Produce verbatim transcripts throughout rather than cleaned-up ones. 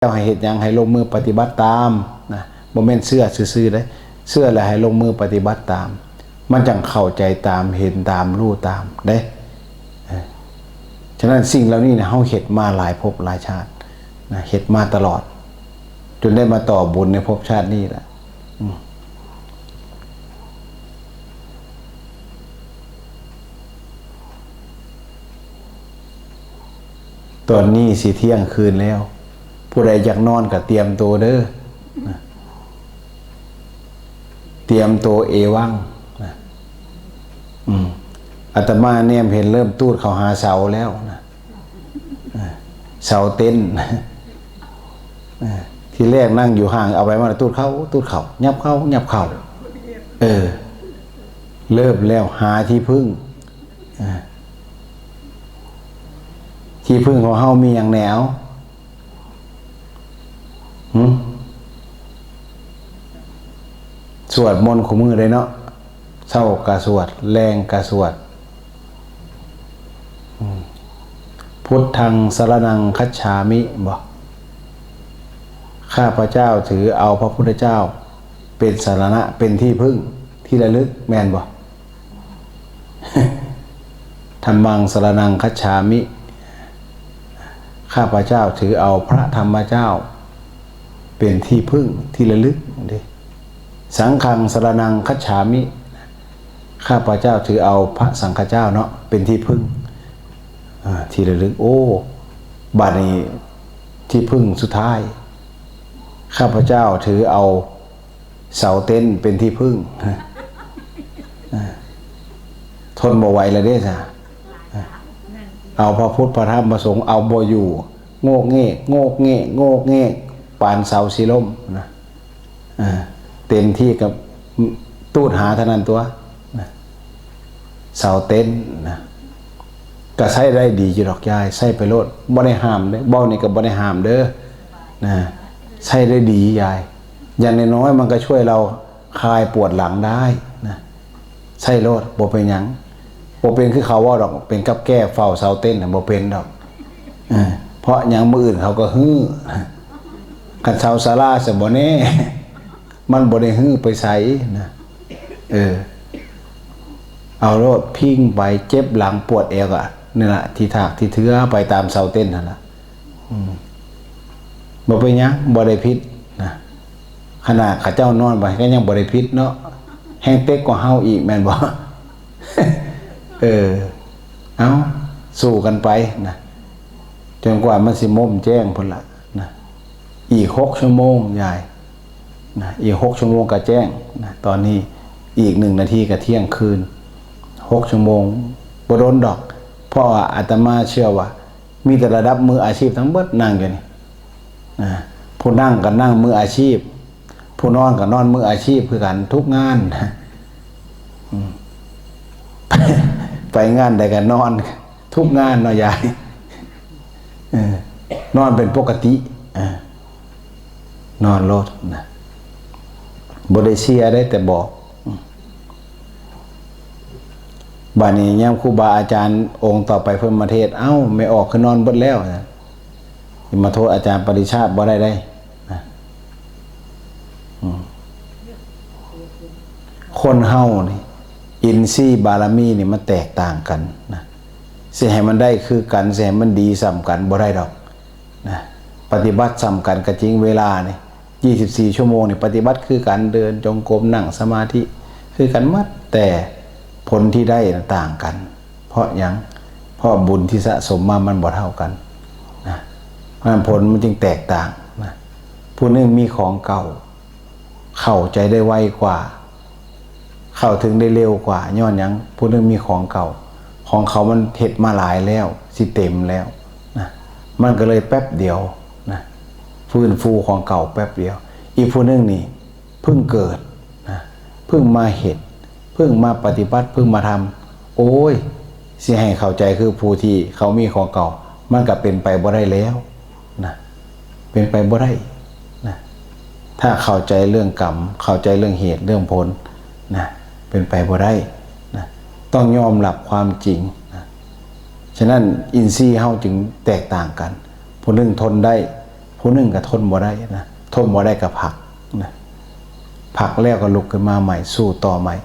แล้วให้เฮ็ดหยัง ให้ลงมือปฏิบัติตามนะ บ่แม่นเชื่อซื่อๆเด้ เชื่อแล้วให้ลงมือปฏิบัติตาม มันจั่งเข้าใจตาม เห็นตาม รู้ตามเด้ เออ ฉะนั้นสิ่งเหล่านี้นะ เฮาเฮ็ดมาหลายภพหลายชาตินะ เฮ็ดมาตลอด จนได้มาต่อบุญในภพชาตินี้แหละ อืม ตอนนี้สิเที่ยงคืนแล้ว ผู้ใดอยากนอนก็เตรียมตัวเด้อ เตรียมตัวเอวังนะ อืม อาตมาแนมเห็นเริ่มตูดเข้าหาเสาแล้วนะ เออ เสาเต็นท์ เออ ทีแรกนั่งอยู่ห่าง เอาไปมาตูดเข้า ตูดเข้า ยับเข้า ยับเข้า เออ เริ่มแล้ว หาที่พึ่ง เออ ที่พึ่งของเฮามีหยังแหน่ หึ สวดมนต์คู่มื้อเลยเนาะ เช้ากะสวด แลงกะสวด อืม พุทธังสรณังคัจฉามิ บ่ ข้าพเจ้าถือเอาพระพุทธเจ้า เป็นสรณะ เป็นที่พึ่ง ที่ระลึก แม่นบ่ ธัมมังสรณังคัจฉามิ ข้าพเจ้าถือเอาพระธรรมเจ้า เป็นที่พึ่งที่ระลึกเด้ สังฆังสรณังคัจฉามิ ข้าพเจ้าถือเอาพระสังฆเจ้าเนาะ เป็นที่พึ่ง อ่า ที่ระลึก โอ้ บัดนี้ที่พึ่งสุดท้าย ข้าพเจ้าถือเอาเสาเต็นท์เป็นที่พึ่ง อ่า ทนบ่ไหวแล้วเด้ซะ เอาพระพุทธพระธรรมพระสงฆ์เอาบ่อยู่ โงกเงก โงกเงก โงกเงก ปานเสาสิล้มนะ อ่า เต็มที่กับตูดหาเท่านั้นตัวนะ เสาเต็นท์นะ ก็ใช้ได้ดีอยู่ดอกยาย ใช้ไปโลด บ่ได้ห้ามเด้อ เว้านี่ก็บ่ได้ห้ามเด้อ นะ ใช้ได้ดียาย อย่างน้อยๆมันก็ช่วยเราคลายปวดหลังได้นะ ใช้โลด บ่เป็นหยัง บ่เป็นคือเขาเว้าดอก เป็นกับแก้เฝ้าเสาเต็นท์น่ะ บ่เป็นดอก เออ เพราะหยัง มื้ออื่นเขาก็ฮื้อ คันเสาศาลาซะบ่แน่ มันบ่ได้ฮื้อไปไสนะ เออ เอาโลด พิงไป เจ็บหลังปวดเอวก็ นี่ล่ะ ที่ถากที่เถือไปตามเสาเต็นท์นั่นล่ะ อืม บ่เป็นหยัง บ่ได้ผิดนะ ขนาดเขาเจ้านอนไปก็ยังบ่ได้ผิดเนาะ แฮงเต็กกว่าเฮาอีก แม่นบ่ เออ เอา สู้กันไปนะ จนกว่ามันสิม่มแจ้งพุ้นล่ะนะ อีกหกชั่วโมงยายนะ อีกหกชั่วโมงก็แจ้งนะ ตอนนี้อีกหนึ่งนาทีก็เที่ยงคืน หกชั่วโมง บ่โดนดอก เพราะว่าอาตมาเชื่อว่า มีแต่ระดับมืออาชีพทั้งเบิดนั่งอยู่นี่ อ่า ผู้นั่งก็นั่งมืออาชีพ ผู้นอนก็นอนมืออาชีพคือกันทุกงาน อืม ไปงานใดก็นอนทุกงานเนาะยาย เออ นอนเป็นปกติ อ่า นอนโลดนะ บ่ได้เสียได้แต่บอก อืม บัดนี้ยามครูบาอาจารย์องค์ต่อไปเพิ่นมาเทศน์ เอ้า แม่ออกคือนอนเบิดแล้วนะ สิมาโทษอาจารย์ปริชาติบ่ได้เด้นะ อืม คนเฮานี่ อินทรีย์บารมีนี่มันแตกต่างกันนะ สิให้มันได้คือกัน สิให้มันดีส่ำกันบ่ได้ดอกนะ ปฏิบัติส่ำกันก็จริง เวลานี่ ยี่สิบสี่ชั่วโมงนี่ปฏิบัติคือกัน เดินจงกรม นั่งสมาธิ คือกันหมด แต่ผลที่ได้น่ะต่างกัน เพราะหยัง เพราะบุญที่สะสมมามันบ่เท่ากันนะ เพราะฉะนั้นผลมันจึงแตกต่างนะ ผู้หนึ่งมีของเก่า เข้าใจได้ไวกว่า เข้าถึงได้เร็วกว่า ย้อนหยัง ผู้หนึ่งมีของเก่า ของเขามันเฮ็ดมาหลายแล้ว สิเต็มแล้วนะ มันก็เลยแป๊บเดียวนะ ฟื้นฟูของเก่าแป๊บเดียว อีกผู้หนึ่งนี่ เพิ่งเกิดนะ เพิ่งมาเฮ็ด เพิ่งมาปฏิบัติ เพิ่งมาทำ โอ้ย สิให้เข้าใจคือผู้ที่เขามีของเก่า มันก็เป็นไปบ่ได้แล้วนะ เป็นไปบ่ได้นะ ถ้าเข้าใจเรื่องกรรม เข้าใจเรื่องเหตุเรื่องผลนะ เป็นไปบ่ได้นะ ต้องยอมรับความจริงนะ ฉะนั้นอินทรีย์เฮาจึงแตกต่างกัน ผู้หนึ่งทนได้ ผู้หนึ่งก็ทนบ่ได้นะ ทนบ่ได้ก็พักนะ พักแล้วก็ลุกขึ้นมาใหม่ สู้ต่อใหม่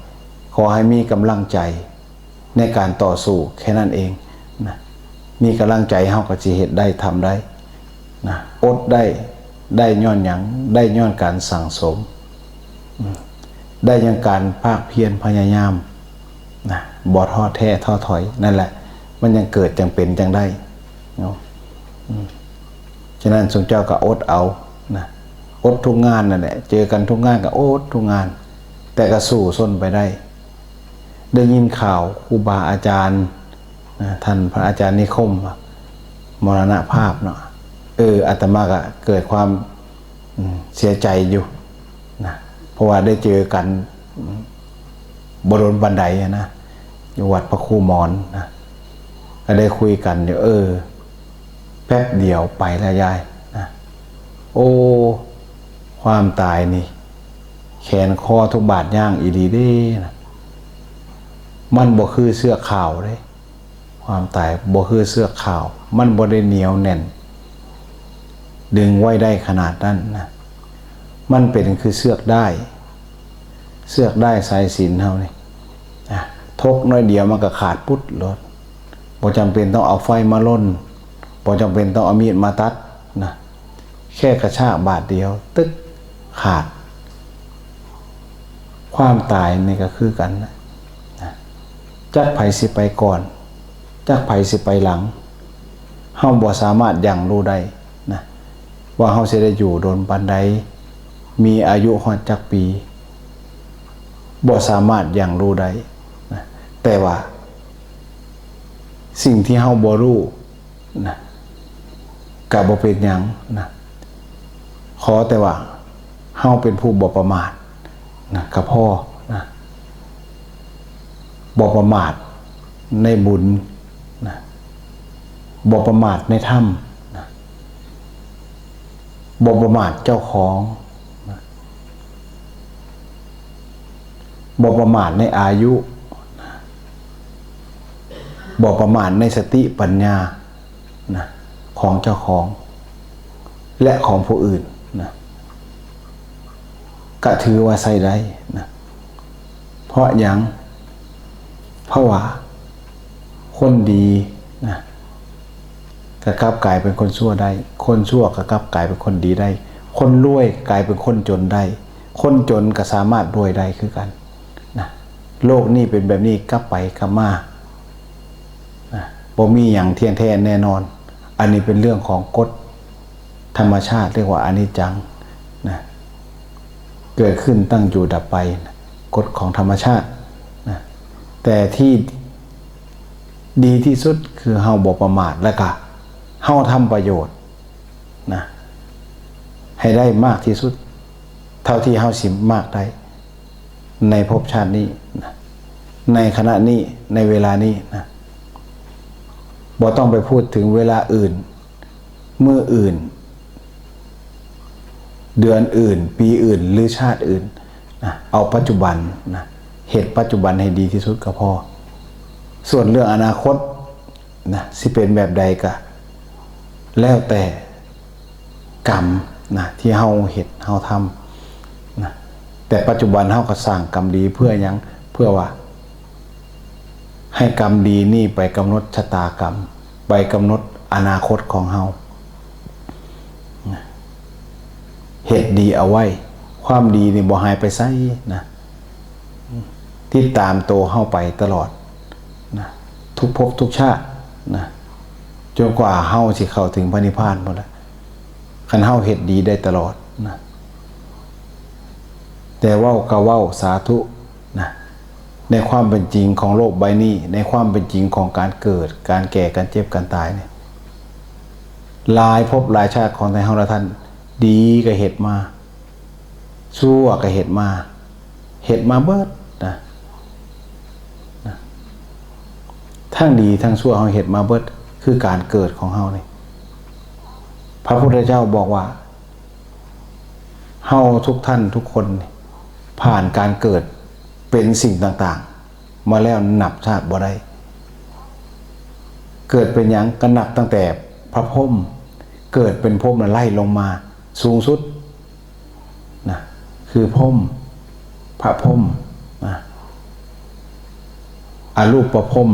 ขอให้มีกำลังใจในการต่อสู้แค่นั้นเองนะ มีกำลังใจเฮาก็สิเฮ็ดได้ ทำได้นะ อดได้ ได้ย้อนหยัง ได้ย้อนการสั่งสม อืม ได้ย้อนการภาคเพียรพยายามนะ บ่ท้อแท้ท้อถอย นั่นแหละ มันยังเกิดจังเป็นจังได้เนาะ อืม ฉะนั้นซุมเจ้าก็อดเอานะ อดทุกงานนั่นแหละ เจอกันทุกงานก็อดทุกงาน แต่ก็สู้ซนไปได้ ได้ยินข่าวครูบาอาจารย์นะ ท่านพระอาจารย์นิคมมรณภาพเนาะ เออ อาตมาก็เกิดความ อืม เสียใจอยู่นะ เพราะว่าได้เจอกัน อืม บ่โดนปานใดอะนะ อยู่วัดพระครูหมอนนะ ก็ได้คุยกันอยู่ เออ แป๊บเดียวไปแล้วยายนะ โอ้ ความตายนี่ แขนคอทุกบาดย่างอีหลีเด้นะ มันบ่คือเสื้อขาวเด้ ความตายบ่คือเสื้อขาว มันบ่ได้เหนียวแน่น ดึงไว้ได้ขนาดนั้นนะ มันเป็นคือเสื้อด้าย เสื้อด้ายสายสิญจน์เฮานี่นะ ทกน้อยเดียวมันก็ขาดปุ๊ดโลด บ่จำเป็นต้องเอาไฟมาลน บ่จำเป็นต้องเอามีดมาตัดนะ แค่กระชากบาดเดียว ตึก ขาด ความตายนี่ก็คือกันนะ นะ จักไผสิไปก่อน จักไผสิไปหลัง เฮาบ่สามารถหยั่งรู้ได้นะ ว่าเฮาสิได้อยู่โดนปานใด มีอายุฮอดจักปี บ่สามารถหยั่งรู้ได้นะ แต่ว่า สิ่งที่เฮาบ่รู้นะ ก็บ่เป็นหยังนะ ขอแต่ว่าเฮาเป็นผู้บ่ประมาทนะ ก็พอนะ บ่ประมาทในบุญนะ บ่ประมาทในธรรมนะ บ่ประมาทเจ้าของนะ บ่ประมาทในอายุนะ บ่ประมาทในสติปัญญานะ ของเจ้าของ และของผู้อื่นนะ ก็ถือว่าใช้ได้นะ เพราะหยัง เพราะว่าคนดีนะ ก็กลับกลายเป็นคนชั่วได้ คนชั่วก็กลับกลายเป็นคนดีได้ คนรวยกลายเป็นคนจนได้ คนจนก็สามารถรวยได้คือกันนะ โลกนี้เป็นแบบนี้กลับไปกลับมานะ บ่มีหยังเที่ยงแท้แน่นอน อันนี้เป็นเรื่องของกฎธรรมชาติ เรียกว่าอนิจจังนะ เกิดขึ้นตั้งอยู่ดับไปนะ กฎของธรรมชาตินะ แต่ที่ดีที่สุดคือเฮาบ่ประมาท แล้วก็เฮาทำประโยชน์นะ ให้ได้มากที่สุด เท่าที่เฮาสิมากได้ ในภพชาตินี้นะ ในขณะนี้ ในเวลานี้นะ บ่ต้องไปพูดถึงเวลาอื่น มื้ออื่น เดือนอื่น ปีอื่น หรือชาติอื่นนะ เอาปัจจุบันนะ เฮ็ดปัจจุบันให้ดีที่สุดก็พอ ส่วนเรื่องอนาคตนะ สิเป็นแบบใดก็แล้วแต่กรรมนะ ที่เฮาเฮ็ดเฮาทำนะ แต่ปัจจุบันเฮาก็สร้างกรรมดีเพื่อหยัง เพื่อว่า ให้กรรมดีนี่ไปกำหนดชะตากรรม ไปกำหนดอนาคตของเฮานะ เฮ็ดดีเอาไว้ ความดีนี่บ่หายไปไสนะ ติดตามตัวเฮาไปตลอดนะ ทุกภพทุกชาตินะ จนกว่าเฮาสิเข้าถึงพระนิพพานพุ้นแหละ คันเฮาเฮ็ดดีได้ตลอดนะ แต่เว้าก็เว้าสาธุนะ ในความเป็นจริงของโลกใบนี้ ในความเป็นจริงของการเกิด การแก่ การเจ็บ การตายเนี่ย หลายภพหลายชาติของไทเฮาและท่าน ดีก็เฮ็ดมา ชั่วก็เฮ็ดมา เฮ็ดมาเบิดนะ นะ ทั้งดีทั้งชั่วเฮาเฮ็ดมาเบิด คือการเกิดของเฮานี่ พระพุทธเจ้าบอกว่า เฮาทุกท่านทุกคนนี่ ผ่านการเกิดเป็นสิ่งต่างๆ มาแล้วนับชาติบ่ได้ เกิดเป็นหยัง ก็นับตั้งแต่พระพรหม เกิดเป็นพรหมน่ะ ไล่ลงมาสูงสุดนะ คือพรหม พระพรหมนะ อรูปพรหม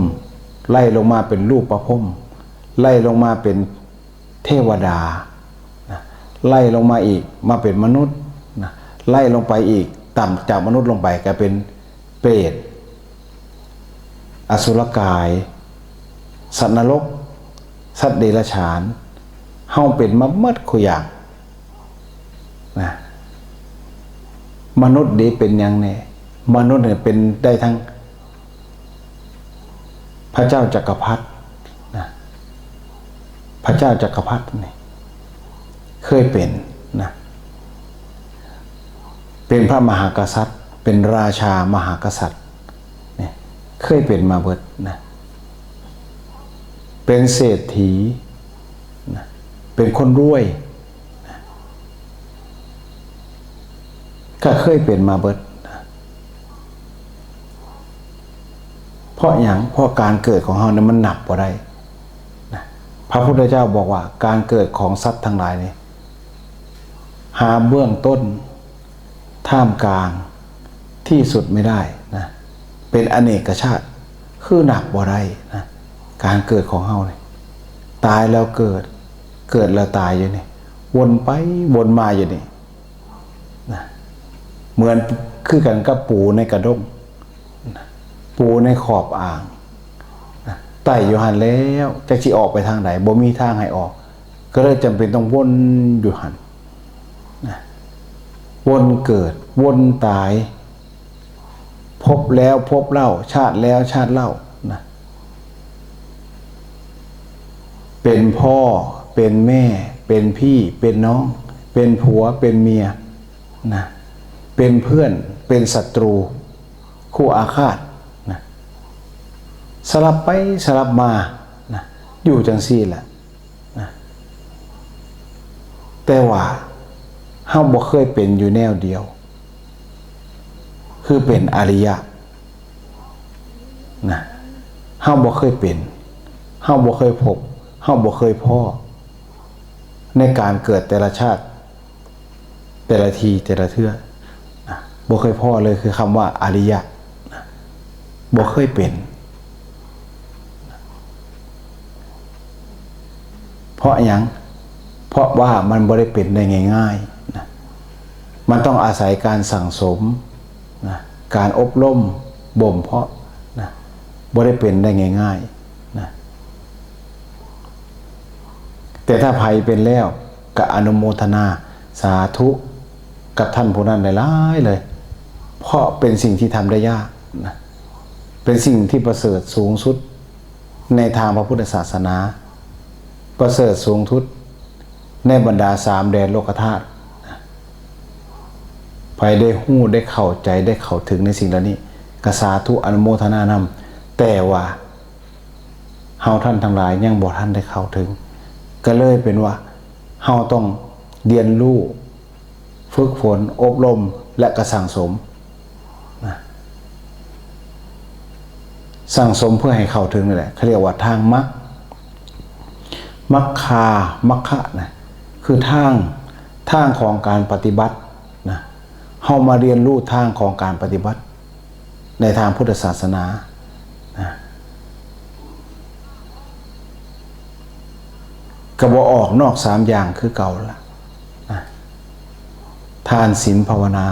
ไล่ลงมาเป็นรูปพรหม ไล่ลงมาเป็นเทวดานะ ไล่ลงมาอีกมาเป็นมนุษย์นะ ไล่ลงไปอีก ต่ำจากมนุษย์ลงไปก็เป็นเปรต อสุรกาย สัตว์นรก สัตว์เดรัจฉาน เฮาเป็นมาหมดคู่อย่างนะ มนุษย์นี่เป็นหยังแน่ มนุษย์เนี่ยเป็นได้ทั้งพระเจ้าจักรพรรดินะ พระเจ้าจักรพรรดินี่เคยเป็นนะ เป็นพระมหากษัตริย์ เป็นราชามหากษัตริย์เนี่ย เคยเป็นมาเบิดนะ เป็นเศรษฐีนะ เป็นคนรวยนะ ก็เคยเป็นมาเบิดนะ เพราะหยัง เพราะการเกิดของเฮาเนี่ยมันนับบ่ได้นะ พระพุทธเจ้าบอกว่าการเกิดของสัตว์ทั้งหลายนี่ หาเบื้องต้น ท่ามกลาง ที่สุดไม่ได้นะ เป็นอเนกชาติ คือนับบ่ได้นะ การเกิดของเฮาเนี่ย ตายแล้วเกิด เกิดแล้วตายอยู่นี่ วนไปวนมาอยู่นี่นะ เหมือนคือกันกับปูในกระด้งนะ ปูในขอบอ่างนะ ไต่อยู่หั่นแล้ว จักสิออกไปทางใด บ่มีทางให้ออก ก็เลยจำเป็นต้องวนอยู่หั่นนะ วนเกิด วนตาย พบแล้วพบเล่า ชาติแล้วชาติเล่านะ เป็นพ่อ เป็นแม่ เป็นพี่ เป็นน้อง เป็นผัว เป็นเมียนะ เป็นเพื่อน เป็นศัตรู คู่อาฆาตนะ สลับไปสลับมานะ อยู่จังซี่แหละนะ แต่ว่าเฮาบ่เคยเป็นอยู่แนวเดียว คือเป็นอริยะนะ เฮาบ่เคยเป็น เฮาบ่เคยพบ เฮาบ่เคยพ้อ ในการเกิดแต่ละชาติ แต่ละทีแต่ละเทื่อนะ บ่เคยพ้อเลย คือคำว่าอริยะนะ บ่เคยเป็น เพราะหยัง เพราะว่ามันบ่ได้เป็นได้ง่ายๆนะ มันต้องอาศัยการสั่งสมนะ การอบรมบ่มเพาะนะ บ่ได้เป็นได้ง่ายๆนะ แต่ถ้าไผเป็นแล้ว ก็อนุโมทนาสาธุกับท่านผู้นั้นหลายๆเลย เพราะเป็นสิ่งที่ทำได้ยากนะ เป็นสิ่งที่ประเสริฐสูงสุดในทางพระพุทธศาสนา ประเสริฐสูงสุดในบรรดาสามแดนโลกธาตุนะ ไผได้ฮู้ ได้เข้าใจ ได้เข้าถึงในสิ่งเหล่านี้ ก็สาธุอนุโมทนานำ แต่ว่าเฮาท่านทั้งหลายยังบ่ทันได้เข้าถึง ก็เลยเป็นว่าเฮาต้องเรียนรู้ ฝึกฝน อบรม และก็สั่งสมนะ สั่งสมเพื่อให้เข้าถึงนี่แหละ เขาเรียกว่าทางมรรค มัคคา มัคคะนะ คือทาง ทางของการปฏิบัตินะ เฮามาเรียนรู้ทางของการปฏิบัติ ในทางพุทธศาสนานะ ก็บ่ออกนอกสามอย่างคือเก่าละนะ ทาน ศีล ภาวนา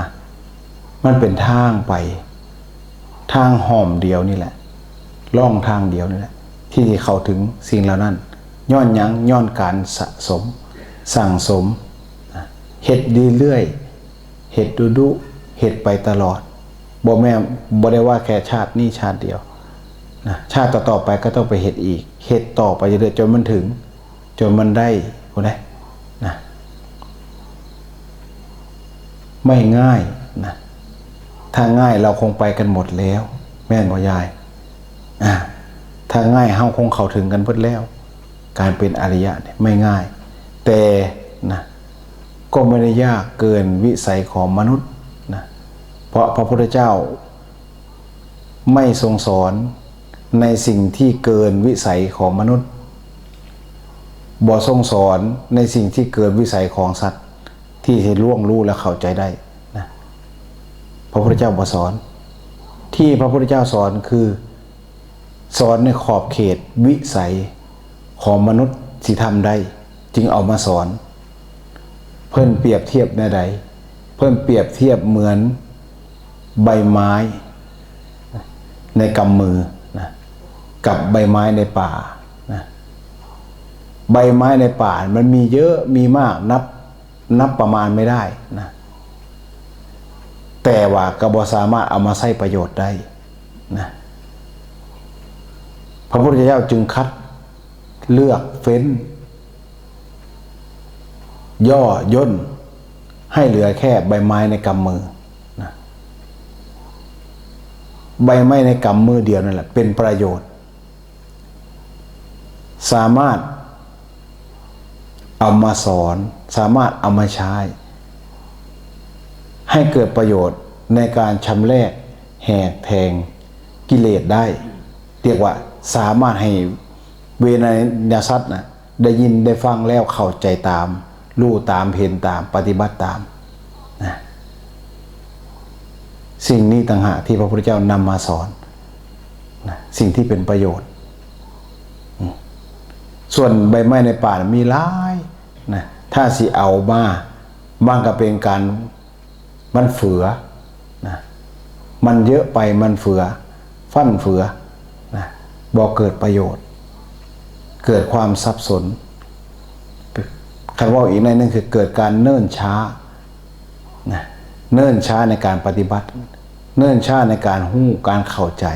มันเป็นทางไป ทางห้อมเดียวนี่แหละ ร่องทางเดียวนี่แหละ ที่จะเข้าถึงสิ่งเหล่านั้น ย้อนหยัง ย้อนการสะสม สั่งสมนะ เฮ็ดเรื่อยๆ เฮ็ดดุๆ เฮ็ดไปตลอด บ่แม่น บ่ได้ว่าแค่ชาตินี้ชาติเดียวนะ ชาติต่อๆไปก็ต้องไปเฮ็ดอีก เฮ็ดต่อไปเรื่อยๆ จนมันถึง จนมันได้พุ้นนะนะ ไม่ง่ายนะ ถ้าง่ายเราคงไปกันหมดแล้ว แม่นบ่ยาย อ่า ถ้าง่ายเฮาคงเข้าถึงกันเบิดแล้ว การเป็นอริยะเนี่ยไม่ง่าย แต่นะ ก็ไม่ได้ยากเกินวิสัยของมนุษย์นะ เพราะพระพุทธเจ้าไม่ทรงสอนในสิ่งที่เกินวิสัยของมนุษย์ บ่ทรงสอนในสิ่งที่เกินวิสัยของสัตว์ ที่จะล่วงรู้และเข้าใจได้นะ พระพุทธเจ้าบ่สอน ที่พระพุทธเจ้าสอนคือ สอนในขอบเขตวิสัยของมนุษย์ที่ทำได้ จึงเอามาสอน เพิ่นเปรียบเทียบแนวใด เพิ่นเปรียบเทียบเหมือนใบไม้ในกำมือนะ กับใบไม้ในป่านะ ใบไม้ในป่ามันมีเยอะ มีมาก นับ นับประมาณไม่ได้นะ แต่ว่าก็บ่สามารถเอามาใช้ประโยชน์ได้นะ พระพุทธเจ้าจึงคัดเลือกเฟ้น ย่อย่น ให้เหลือแค่ใบไม้ในกำมือนะ ใบไม้ในกำมือเดียวนั่นแหละ เป็นประโยชน์ สามารถเอามาสอน สามารถเอามาใช้ ให้เกิดประโยชน์ในการชำแรกแหกแทงกิเลสได้ เรียกว่าสามารถให้เวทนาสัตว์นะ ได้ยินได้ฟังแล้วเข้าใจตาม รู้ตาม เห็นตาม ปฏิบัติตามนะ สิ่งนี้ต่างหากที่พระพุทธเจ้านำมาสอนนะ สิ่งที่เป็นประโยชน์อืม ส่วนใบไม้ในป่ามีหลายนะ ถ้าสิเอามา มันก็เป็นการ มันเฟือนะ มันเยอะไป มันเฟือ ฟั่นเฟือนะ บ่เกิดประโยชน์ เกิดความสับสน คันเว้าอีกในหนึ่งคือเกิดการเนิ่นช้านะ เนิ่นช้าในการปฏิบัติ เนิ่นช้าในการฮู้ การเข้าใจ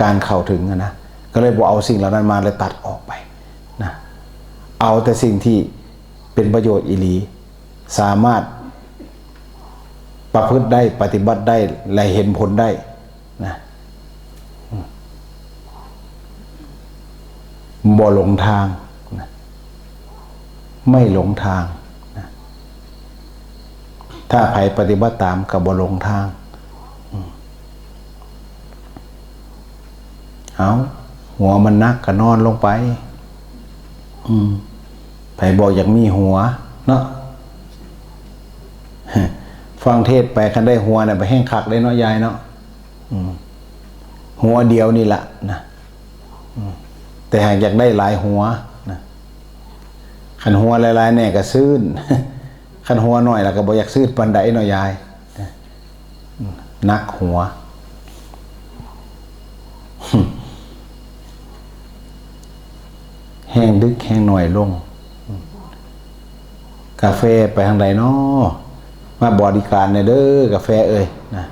การเข้าถึงอะนะ ก็เลยบ่เอาสิ่งเหล่านั้นมา เลยตัดออกไปนะ เอาแต่สิ่งที่เป็นประโยชน์อีหลี สามารถประพฤติได้ ปฏิบัติได้ และเห็นผลได้นะ บ่หลงทางนะ ไม่หลงทางนะ ถ้าไผปฏิบัติตามก็บ่หลงทางอืม เอา หัวมันหนักก็นอนลงไป อืม ไผบอกอยากมีหัวเนาะ ฟังเทศน์ไป คันได้หัวน่ะ ไปแฮงคักเลยเนาะยายเนาะ อืม หัวเดียวนี่แหละนะ อืม แต่หากอยากได้หลายหัวนะ คันหัวหลายๆ แน่ก็ซื่น คันหัวน้อยแล้วก็บ่อยากซื่นปานใดเนาะยาย หนักหัว แฮงดึกแฮงน้อยลง กาแฟไปทางใดน้อ มาบริการแหน่เด้อกาแฟเอ้ยนะ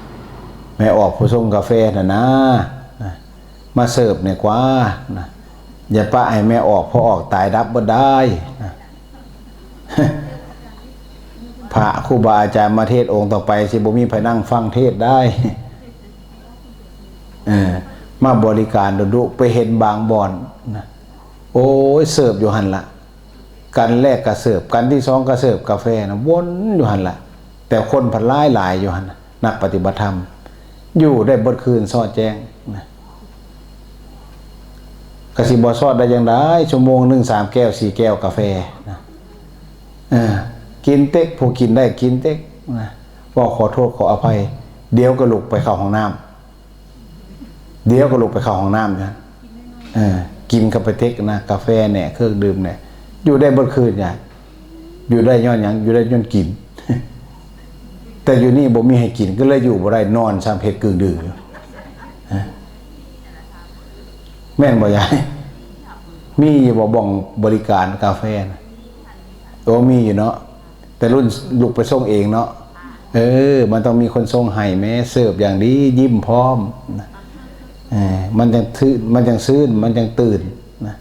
แม่ออกผู้ส่งกาแฟน่ะนะ นะ มาเสิร์ฟแหน่กว่านะ อย่าปะให้แม่ออก พอออกตายดับเบิดได้นะ พระครูบาอาจารย์มาเทศน์องค์ต่อไป สิบ่มีไผนั่งฟังเทศน์ได้ เออ มาบริการดุๆ ไปเห็นบางบ่อนนะ โอ้ย เสิร์ฟอยู่หั่นละ กันแรกก็เสิร์ฟ กันที่สองก็เสิร์ฟกาแฟนะ วนอยู่หั่นละ แต่คนพันหลายหลายอยู่หั่นน่ะ นักปฏิบัติธรรม อยู่ได้เบิดคืนซอดแจ้งนะ ก็สิบ่ซอดได้จั่งใด ชั่วโมงหนึ่งสามแก้วสี่แก้วกาแฟนะ เออ กินเต๊ก ผู้กินได้กินเต๊กนะ ว่าขอโทษขออภัย เดี๋ยวก็ลุกไปเข้าห้องน้ำ เดี๋ยวก็ลุกไปเข้าห้องน้ำนะ เออ กินเข้าไปเต๊กนะ กาแฟแหน่ เครื่องดื่มแหน่ อยู่ได้เบิดคืนยาย อยู่ได้ย้อนหยัง อยู่ได้ย้อนกิน แต่อยู่นี่บ่มีให้กิน ก็เลยอยู่บ่ได้ นอนซ้ำ เฮ็ดกึ่งดึงอยู่ ฮะ แม่นบ่ยาย มีอยู่บ่ บ่องบริการกาแฟนะ โอ้ มีอยู่เนาะ แต่รุ่นลุกไปส่งเองเนาะ เออ มันต้องมีคนส่งให้แหม เสิร์ฟอย่างดี ยิ้มพร้อมนะ เออ มันจั่งซื่น มันจั่งซื่น มันจั่งตื่นนะ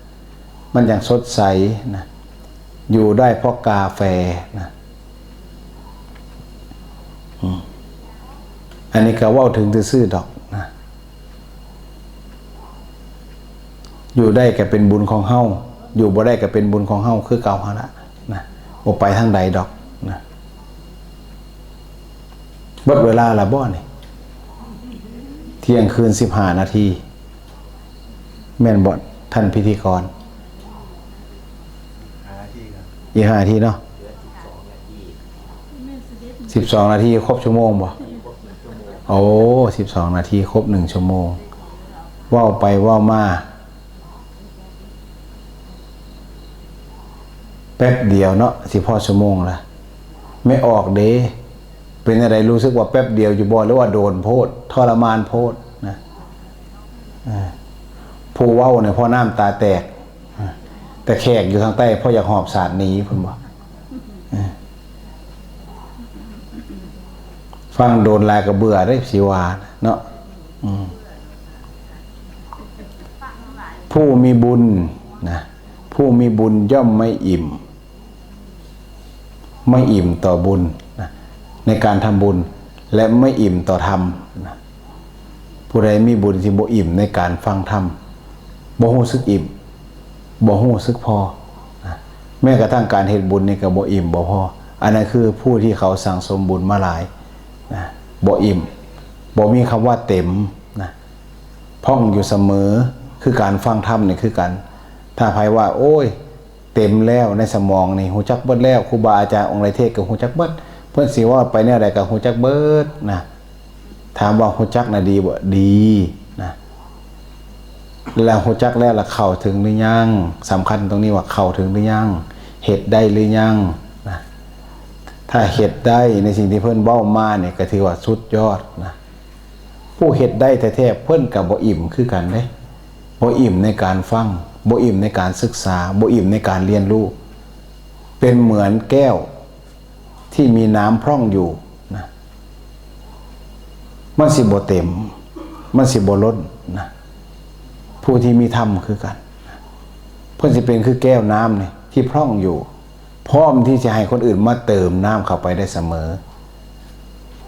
มันจั่งสดใสนะ อยู่ได้เพราะกาแฟนะ อืม อันนี้ก็เว้าถึงซื่อๆดอกนะ อยู่ได้ก็เป็นบุญของเฮา อยู่บ่ได้ก็เป็นบุญของเฮาคือเก่าหั่นละนะ บ่ไปทางใดดอกนะ เบิดเวลาละบ่นี่ เที่ยงคืนสิบห้านาที แม่นบ่ท่านพิธีกร อ่า อีกห้านาทีเนาะ สิบสองนาทีครบชั่วโมงบ่ โอ้ สิบสองนาทีครบหนึ่งชั่วโมง เว้าไปเว้ามา แป๊บเดียวเนาะ สิพอชั่วโมงละ ไม่ออกเด้ เป็นอะไร รู้สึกว่าแป๊บเดียวอยู่บ่ หรือว่าโดนโพด ทรมานโพดนะ อ่า ผู้เว้าเนี่ย พอน้ำตาแตก อ่า แต่แขกอยู่ทางใต้ พออยากหอบสาดหนีเพิ่นบ่ อ่า ฟังโดนหลายก็เบื่อเด้ สิว่าเนาะ อืม ผู้มีบุญนะ ผู้มีบุญย่อมไม่อิ่ม ไม่อิ่มต่อบุญนะ ในการทำบุญ และไม่อิ่มต่อธรรมนะ ผู้ใดมีบุญสิบ่อิ่มในการฟังธรรม บ่รู้สึกอิ่ม บ่รู้สึกพอนะ แม้กระทั่งการเฮ็ดบุญนี่ก็บ่อิ่มบ่พอ อันนั้นคือผู้ที่เขาสั่งสมบุญมาหลายนะ บ่อิ่ม บ่มีคำว่าเต็มนะ พร่องอยู่เสมอ คือการฟังธรรมนี่คือกัน ถ้าไผว่า โอ้ย เต็มแล้วในสมองนี่ ฮู้จักเบิดแล้ว ครูบาอาจารย์องค์ใดเทศน์ก็ฮู้จักเบิด เพิ่นสิเว้าไปแนวใดก็ฮู้จักเบิดนะ ถามว่าฮู้จักน่ะดีบ่ ดีนะ แล้วฮู้จักแล้วล่ะเข้าถึงหรือยัง สำคัญตรงนี้ว่าเข้าถึงหรือยัง เฮ็ดได้หรือยังนะ ถ้าเฮ็ดได้ในสิ่งที่เพิ่นเว้ามาเนี่ย ก็ถือว่าสุดยอดนะ ผู้เฮ็ดได้แท้ๆ เพิ่นก็บ่อิ่มคือกันเด้ บ่อิ่มในการฟัง บ่อิ่มในการศึกษา บ่อิ่มในการเรียนรู้ เป็นเหมือนแก้วที่มีน้ำพร่องอยู่นะ มันสิบ่เต็ม มันสิบ่ล้นนะ ผู้ที่มีธรรมคือกัน เพิ่นสิเป็นคือแก้วน้ำนี่ที่พร่องอยู่ พร้อมที่จะให้คนอื่นมาเติมน้ำเข้าไปได้เสมอ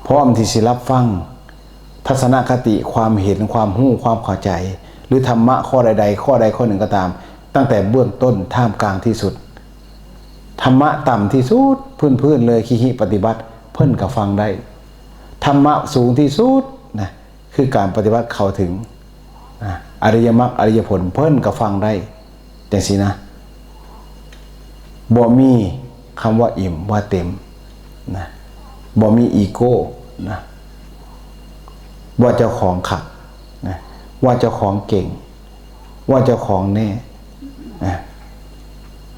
พร้อมที่สิรับฟัง ทัศนคติ ความเห็น ความรู้ ความเข้าใจ หรือธรรมะข้อใดๆ ข้อใดข้อหนึ่งก็ตาม ตั้งแต่เบื้องต้น ท่ามกลาง ที่สุด ธรรมะต่ำที่สุด พื้นๆ เลย คิหิปฏิบัติ เพิ่นก็ฟังได้ ธรรมะสูงที่สุดนะ คือการปฏิบัติเข้าถึงนะ อริยมรรค อริยผล เพิ่นก็ฟังได้ จังซี้นะ บ่มีคำว่าอิ่มว่าเต็มนะ บ่มีอีโก้นะ ว่าเจ้าของคักนะ ว่าเจ้าของเก่ง ว่าเจ้าของแน่นะ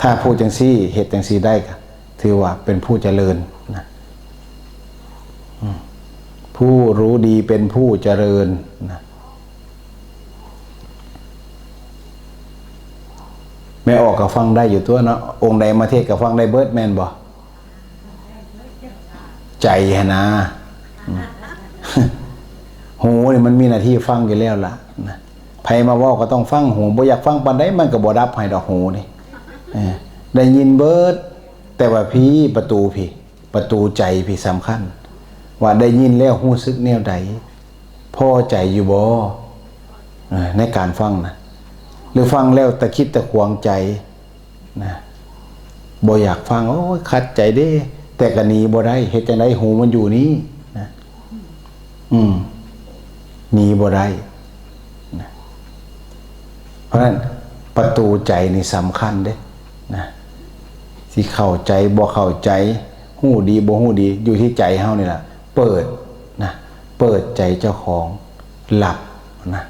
ถ้าพูดจังซี่ เฮ็ดจังซี่ได้ก็ถือว่าเป็นผู้เจริญนะ อืม ผู้รู้ดีเป็นผู้เจริญนะ แม่ออกก็ฟังได้อยู่ตัวเนาะ องค์ใดมาเทศน์ก็ฟังได้เบิดแม่นบ่ ใจหั้นนะ อืม หูนี่มันมีหน้าที่ฟังอยู่แล้วล่ะนะ ไผมาเว้าก็ต้องฟัง หูบ่อยากฟังปานใด มันก็บ่ดับให้ดอก หูนี่ เออ ได้ยินเบิด แต่ว่าพี้ ประตูพี้ ประตูใจพี้สำคัญ ว่าได้ยินแล้วรู้สึกแนวใด พอใจอยู่บ่ เออ ในการฟังนะ หรือฟังแล้วตะขิดตะขวงใจนะ บ่อยากฟัง โอ้ย ขัดใจเด้ แต่ก็หนีบ่ได้ เฮ็ดจั่งใด หูมันอยู่นี่นะ อืม หนีบ่ได้นะ เพราะฉะนั้นประตูใจนี่สำคัญเด้นะ สิเข้าใจบ่เข้าใจ ฮู้ดีบ่ฮู้ดี อยู่ที่ใจเฮานี่ล่ะ เปิดนะ เปิดใจเจ้าของ รับนะ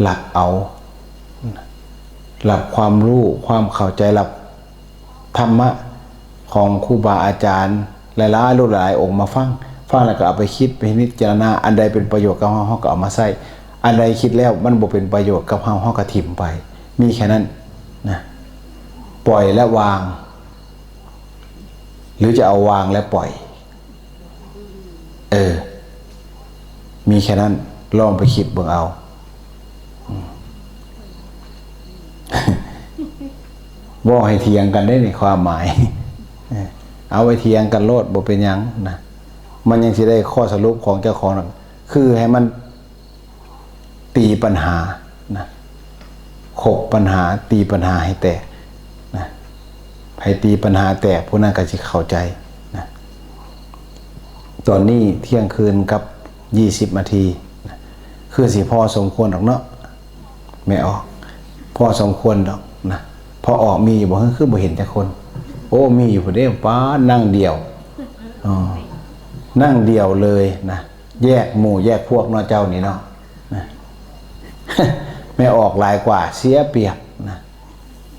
รับเอานะ รับความรู้ ความเข้าใจ รับธรรมะของครูบาอาจารย์หลายๆ รูปหลายๆ องค์มาฟัง ฟังแล้วก็เอาไปคิด ไปพิจารณา อันใดเป็นประโยชน์กับเฮา เฮาก็เอามาใช้ อันใดคิดแล้วมันบ่เป็นประโยชน์กับเฮา เฮาก็ถิ้มไป มีแค่นั้นนะ ปล่อยและวาง หรือจะเอาวางและปล่อย เออ มีแค่นั้น ลองไปคิดเบิ่งเอา อืม บ่ให้เถียงกันได้ในความหมาย เออ เอาไว้เถียงกันโลด บ่เป็นหยังนะ มันยังสิได้ข้อสรุปของเจ้าของนั่น คือให้มัน ตีปัญหานะ ขบปัญหา ตีปัญหาให้แตกนะ ให้ตีปัญหาแตก ผู้นั้นก็สิเข้าใจนะ ตอนนี้เที่ยงคืนกับยี่สิบนาทีนะ คือสิพอสมควรดอกเนาะ แม่ออก พอสมควรดอกนะ พอออกมีอยู่บ่ คือบ่เห็นจักคน โอ้ มีอยู่เด้ ป๊าด นั่งเดี่ยว อ๋อ นั่งเดี่ยวเลยนะ แยกหมู่แยกพวกเนาะเจ้านี่เนาะ นะ แม่ออกหลายกว่า เสียเปรียบนะ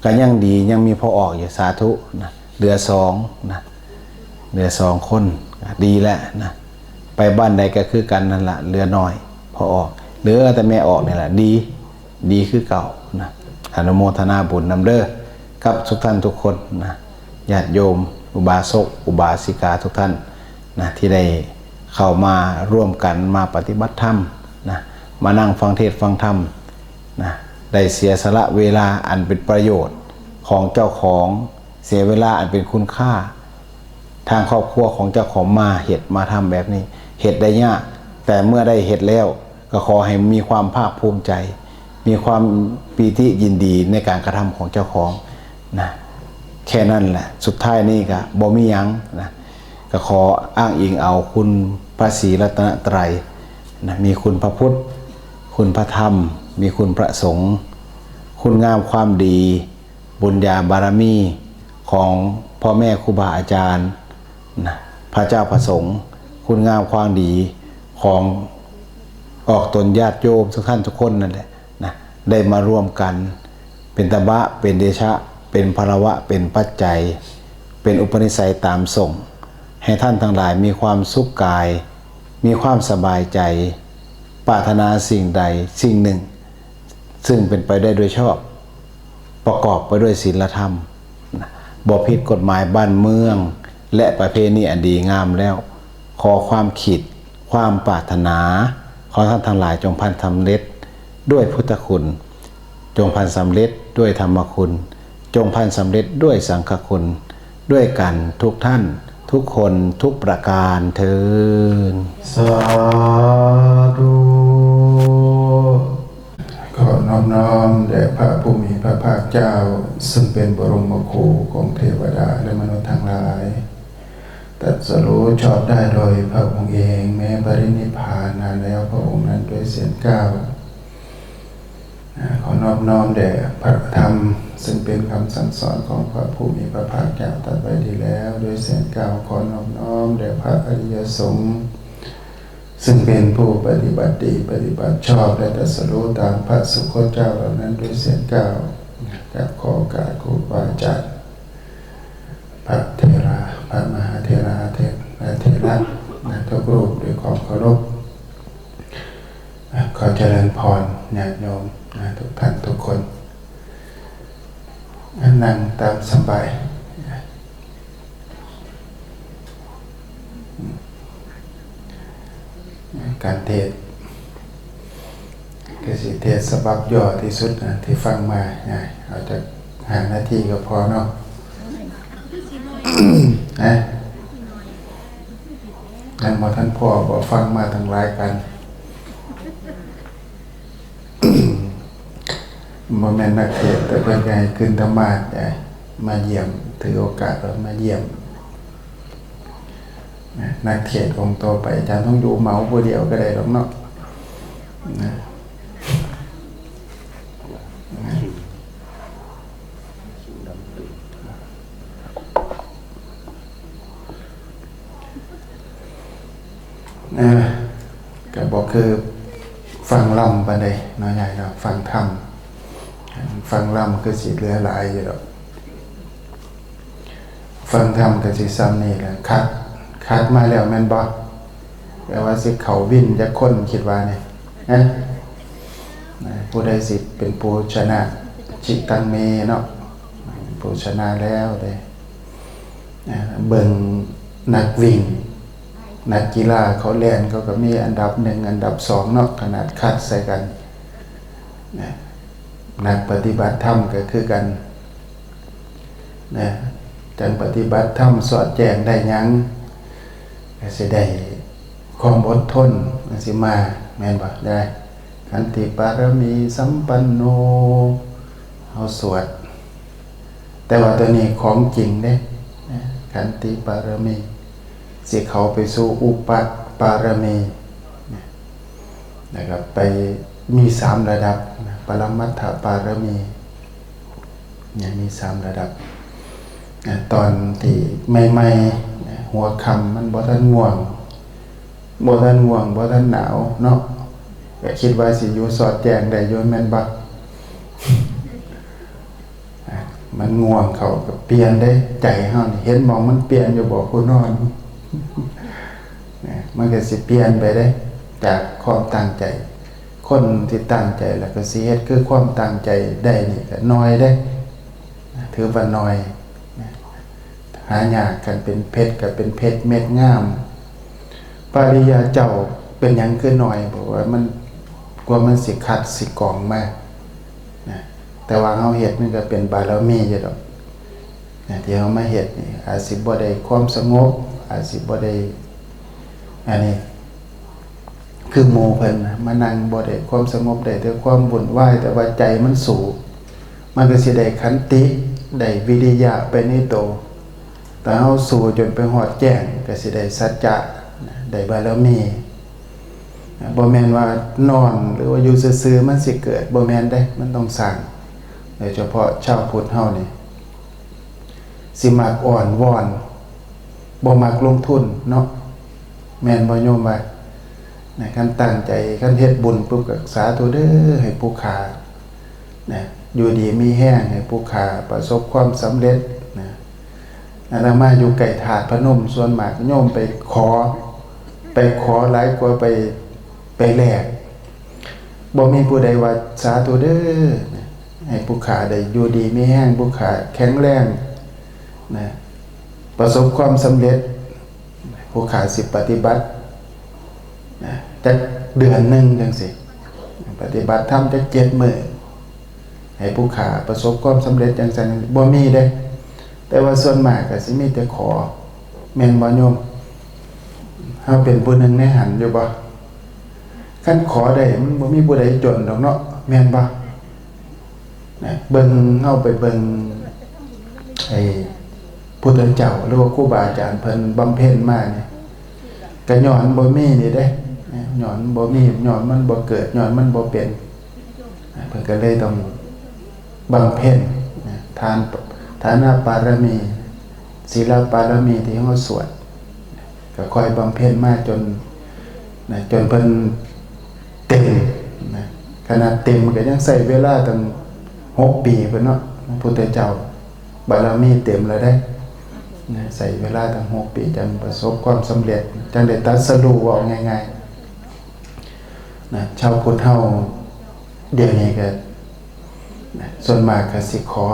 ก็ยังดี ยังมีพ่อออกอยู่ สาธุนะ เหลือสองนะ เหลือสองคน ดีแล้วนะ ไปบ้านใดก็คือกันนั่นละ เหลือน้อย พ่อออก เหลือแต่แม่ออกนี่แหละ ดี ดีคือเก่านะ อนุโมทนาบุญนำเด้อ กับทุกท่านทุกคนนะ ญาติโยม อุบาสก อุบาสิกาทุกท่านนะ ที่ได้เข้ามาร่วมกันมาปฏิบัติธรรมนะ มานั่งฟังเทศน์ฟังธรรมนะ ได้เสียสละเวลาอันเป็นประโยชน์ของเจ้าของ เสียเวลาอันเป็นคุณค่า ทางครอบครัวของเจ้าของมาเฮ็ดมาทำแบบนี้ เฮ็ดได้ยาก แต่เมื่อได้เฮ็ดแล้ว ก็ขอให้มีความภาคภูมิใจ มีความปีติยินดีในการกระทำของเจ้าของนะ แค่นั้นแหละ สุดท้ายนี่ก็บ่มีหยังนะ ก็ขออ้างอิงเอาคุณพระศรีรัตนตรัยนะ มีคุณพระพุทธ คุณพระธรรม มีคุณพระสงฆ์ คุณงามความดี บุญญาบารมีของพ่อแม่ครูบาอาจารย์นะ พระเจ้าพระสงฆ์ คุณงามความดีของออกตนญาติโยมทุกท่านทุกคนนั่นแหละนะ ได้มาร่วมกัน เป็นตบะ เป็นเดชะ เป็นพลวะ เป็นปัจจัย เป็นอุปนิสัยตามส่ง ให้ท่านทั้งหลายมีความสุขกาย มีความสบายใจ ปรารถนาสิ่งใดสิ่งหนึ่ง ซึ่งเป็นไปได้โดยชอบ ประกอบไปด้วยศีลธรรมนะ บ่ผิดกฎหมายบ้านเมือง และประเพณีอันดีงามแล้ว ขอความคิด ความปรารถนาของท่านทั้งหลายจงพันสำเร็จด้วยพุทธคุณ จงพันสำเร็จด้วยธรรมคุณ จงพันสำเร็จด้วยสังฆคุณ ด้วยกันทุกท่าน ทุกคน ทุกประการเทอญ สาธุ ขอนอบน้อมแด่พระผู้มีพระภาคเจ้า ซึ่งเป็นบรมครูของเทวดาและมนุษย์ทั้งหลาย ตรัสรู้ชอบได้โดยพระองค์เอง แม้ปรินิพพานนานแล้วพระองค์นั้นด้วยเสียงกล่าว อ่า ขอนอบน้อมแด่พระธรรม ซึ่งเป็นคำสั่งสอนของพระผู้มีพระภาคเจ้าตรัสไว้ดีแล้วด้วยเสียงกล่าว ขอนอบน้อมแด่พระอริยสงฆ์ ซึ่งเป็นผู้ปฏิบัติดีปฏิบัติชอบ และตรัสรู้ตามพระสุคตเจ้าเหล่านั้นด้วยเสียงกล่าว กับขอโอกาสครูบาอาจารย์ พระเถระ พระมหาเถระ เถระ เถระนะ ทุกรูปด้วยความเคารพ อ่ะ ขอเจริญพรญาติโยมนะ ทุกท่านทุกคน อ่ะ นั่งตามสบาย การเทศน์ ก็สิเทศน์ฉบับย่อที่สุดนะ ที่ฟังมานะ เอาจักห้านาทีก็พอเนาะ นะ ยังบ่ทันพอบ่ ฟังมาตั้งหลายกัน บ่แม่นนักเทศน์ แต่เพิ่นก็ให้ขึ้นธรรมาสน์ มาเยี่ยม ถือโอกาสว่ามาเยี่ยม นะ นักเทศน์องค์ต่อไป อาจารย์ทองอยู่เหมาผู้เดียวก็ได้ดอกเนาะ นะ นะ ก็บ่คือฟังลำปานใดเนาะ ยายเนาะ ฟังธรรม ฟังลำคือสิเหลือหลายอยู่ดอก ฟังธรรมก็สิส่ำนี่แหละ คัด คัดมาแล้วแม่นบ่ แปลว่าสิเข้าวินจักคน คิดว่านี่ นะ นะ ผู้ใดสิเป็นผู้ชนะ จิตตังเมเนาะ ผู้ชนะแล้วเด้ นะ เบิ่งนักวิ่ง นักกีฬาเขาแล่น เขาก็มีอันดับหนึ่ง อันดับสองเนาะ ขนาดคัดใส่กัน นะ นักปฏิบัติธรรมก็คือกัน นะ จั่งปฏิบัติธรรมสอดแจ้งได้หยัง ก็สิได้ความอดทน มันสิมา แม่นบ่ ยาย ขันติปารมีสัมปันโน เฮาสวด แต่ว่าตัวนี้ของจริงเด้ นะ ขันติปารมี สิเข้าไปสู่อุปปารมี นะ แล้วก็ไปมีสามระดับ นะ ปรมัตถปารมี เนี่ย มีสามระดับ อ่ะ ตอนที่ใหม่ๆ หัวค่ำมันบ่ทันง่วง บ่ทันง่วง บ่ทันหนาวเนาะ ก็คิดว่าสิอยู่สอดแจ้งได้อยู่แม่นบ่ อ่ะ มันง่วงเข้าก็เปลี่ยนเด้ ใจเฮานี่ เห็นหม่องมันเปลี่ยนอยู่บ่ ผู้นอน นะมันก็สิเปลี่ยนไปเด้ จากความตั้งใจ คนที่ตั้งใจแล้วก็สิเฮ็ดคือความตั้งใจได้นี่ก็น้อยเด้ ถือว่าน้อย หายาก คันเป็นเพชรก็เป็นเพชรเม็ดงาม ปริยาเจ้าเป็นหยังคือน้อย เพราะว่ามัน กว่ามันสิคัดสิกรองมา นะ แต่ว่าเฮาเฮ็ดมันก็เป็นบารมีอยู่ดอก นะ ที่เฮามาเฮ็ดนี่ อาจสิบ่ได้ความสงบ อาจสิบ่ได้ อันนี้ คือหมู่เพิ่นนะ มานั่งบ่ได้ความสงบ ได้แต่ความวุ่นวาย แต่ว่าใจมันสู้ มันก็สิได้ขันติ ได้วิริยะไปในโต แต่เฮาสู้จนไปฮอดแจ้ง ก็สิได้สัจจะ ได้บารมี บ่แม่นว่านอนหรือว่าอยู่ซื่อๆ มันสิเกิด บ่แม่นเด้ มันต้องสร้าง โดยเฉพาะชาวพุทธเฮานี่ สิมักอ้อนวอน บ่มักลงทุนเนาะ แม่นบ่โยมว่า นะ คันตั้งใจ คันเฮ็ดบุญปุ๊บก็สาธุเด้อ ให้ผู้ข้า นะ อยู่ดีมีแฮง ให้ผู้ข้าประสบความสำเร็จ นะ อาตมาอยู่ใกล้ธาตุพนม ส่วนมากโยมไปขอ ไปขอหลายกว่าไป ไปแลก บ่มีผู้ใดว่าสาธุเด้อ นะ ให้ผู้ข้าได้อยู่ดีมีแฮง ผู้ข้าแข็งแรง นะ ประสบความสำเร็จ ผู้ข้าสิปฏิบัติ นะ จักเดือนหนึ่งจังซี้ ปฏิบัติธรรมจักเจ็ดมื้อ ให้ผู้ข้าประสบความสำเร็จจังซั่น บ่มีเด้ แต่ว่าส่วนมากก็สิมีแต่ขอ แม่นบ่โยม เฮาเป็นผู้หนึ่งในหั้นอยู่บ่ คันขอได้มันบ่มีผู้ใดจนดอกเนาะ แม่นบ่ นะ เบิ่ง เฮาไปเบิ่ง ไอ้พุทธเจ้า หรือว่าครูบาอาจารย์เพิ่นบำเพ็ญมานี่ ก็ย้อนบ่มีนี่เด้ ย้อนบ่มี ย้อนมันบ่เกิด ย้อนมันบ่เป็น เพิ่นก็เลยต้องบำเพ็ญ นะ ทาน ทานปารมี ศีลปารมีที่เฮาสวด ก็ค่อยบำเพ็ญมาจน นะ จนเพิ่นเต็ม นะ ขนาดเต็มก็ยังใช้เวลาตั้งหกปีพุ้นเนาะ พระพุทธเจ้า บารมีเต็มแล้วเด้ นะ ใช้เวลาตั้งหกปีจั่งประสบความสำเร็จ จั่งได้ตรัสรู้ เว้าง่ายๆ นะ ชาวพุทธเฮาเดี๋ยวนี้ก็ นะ ส่วนมากก็สิขอ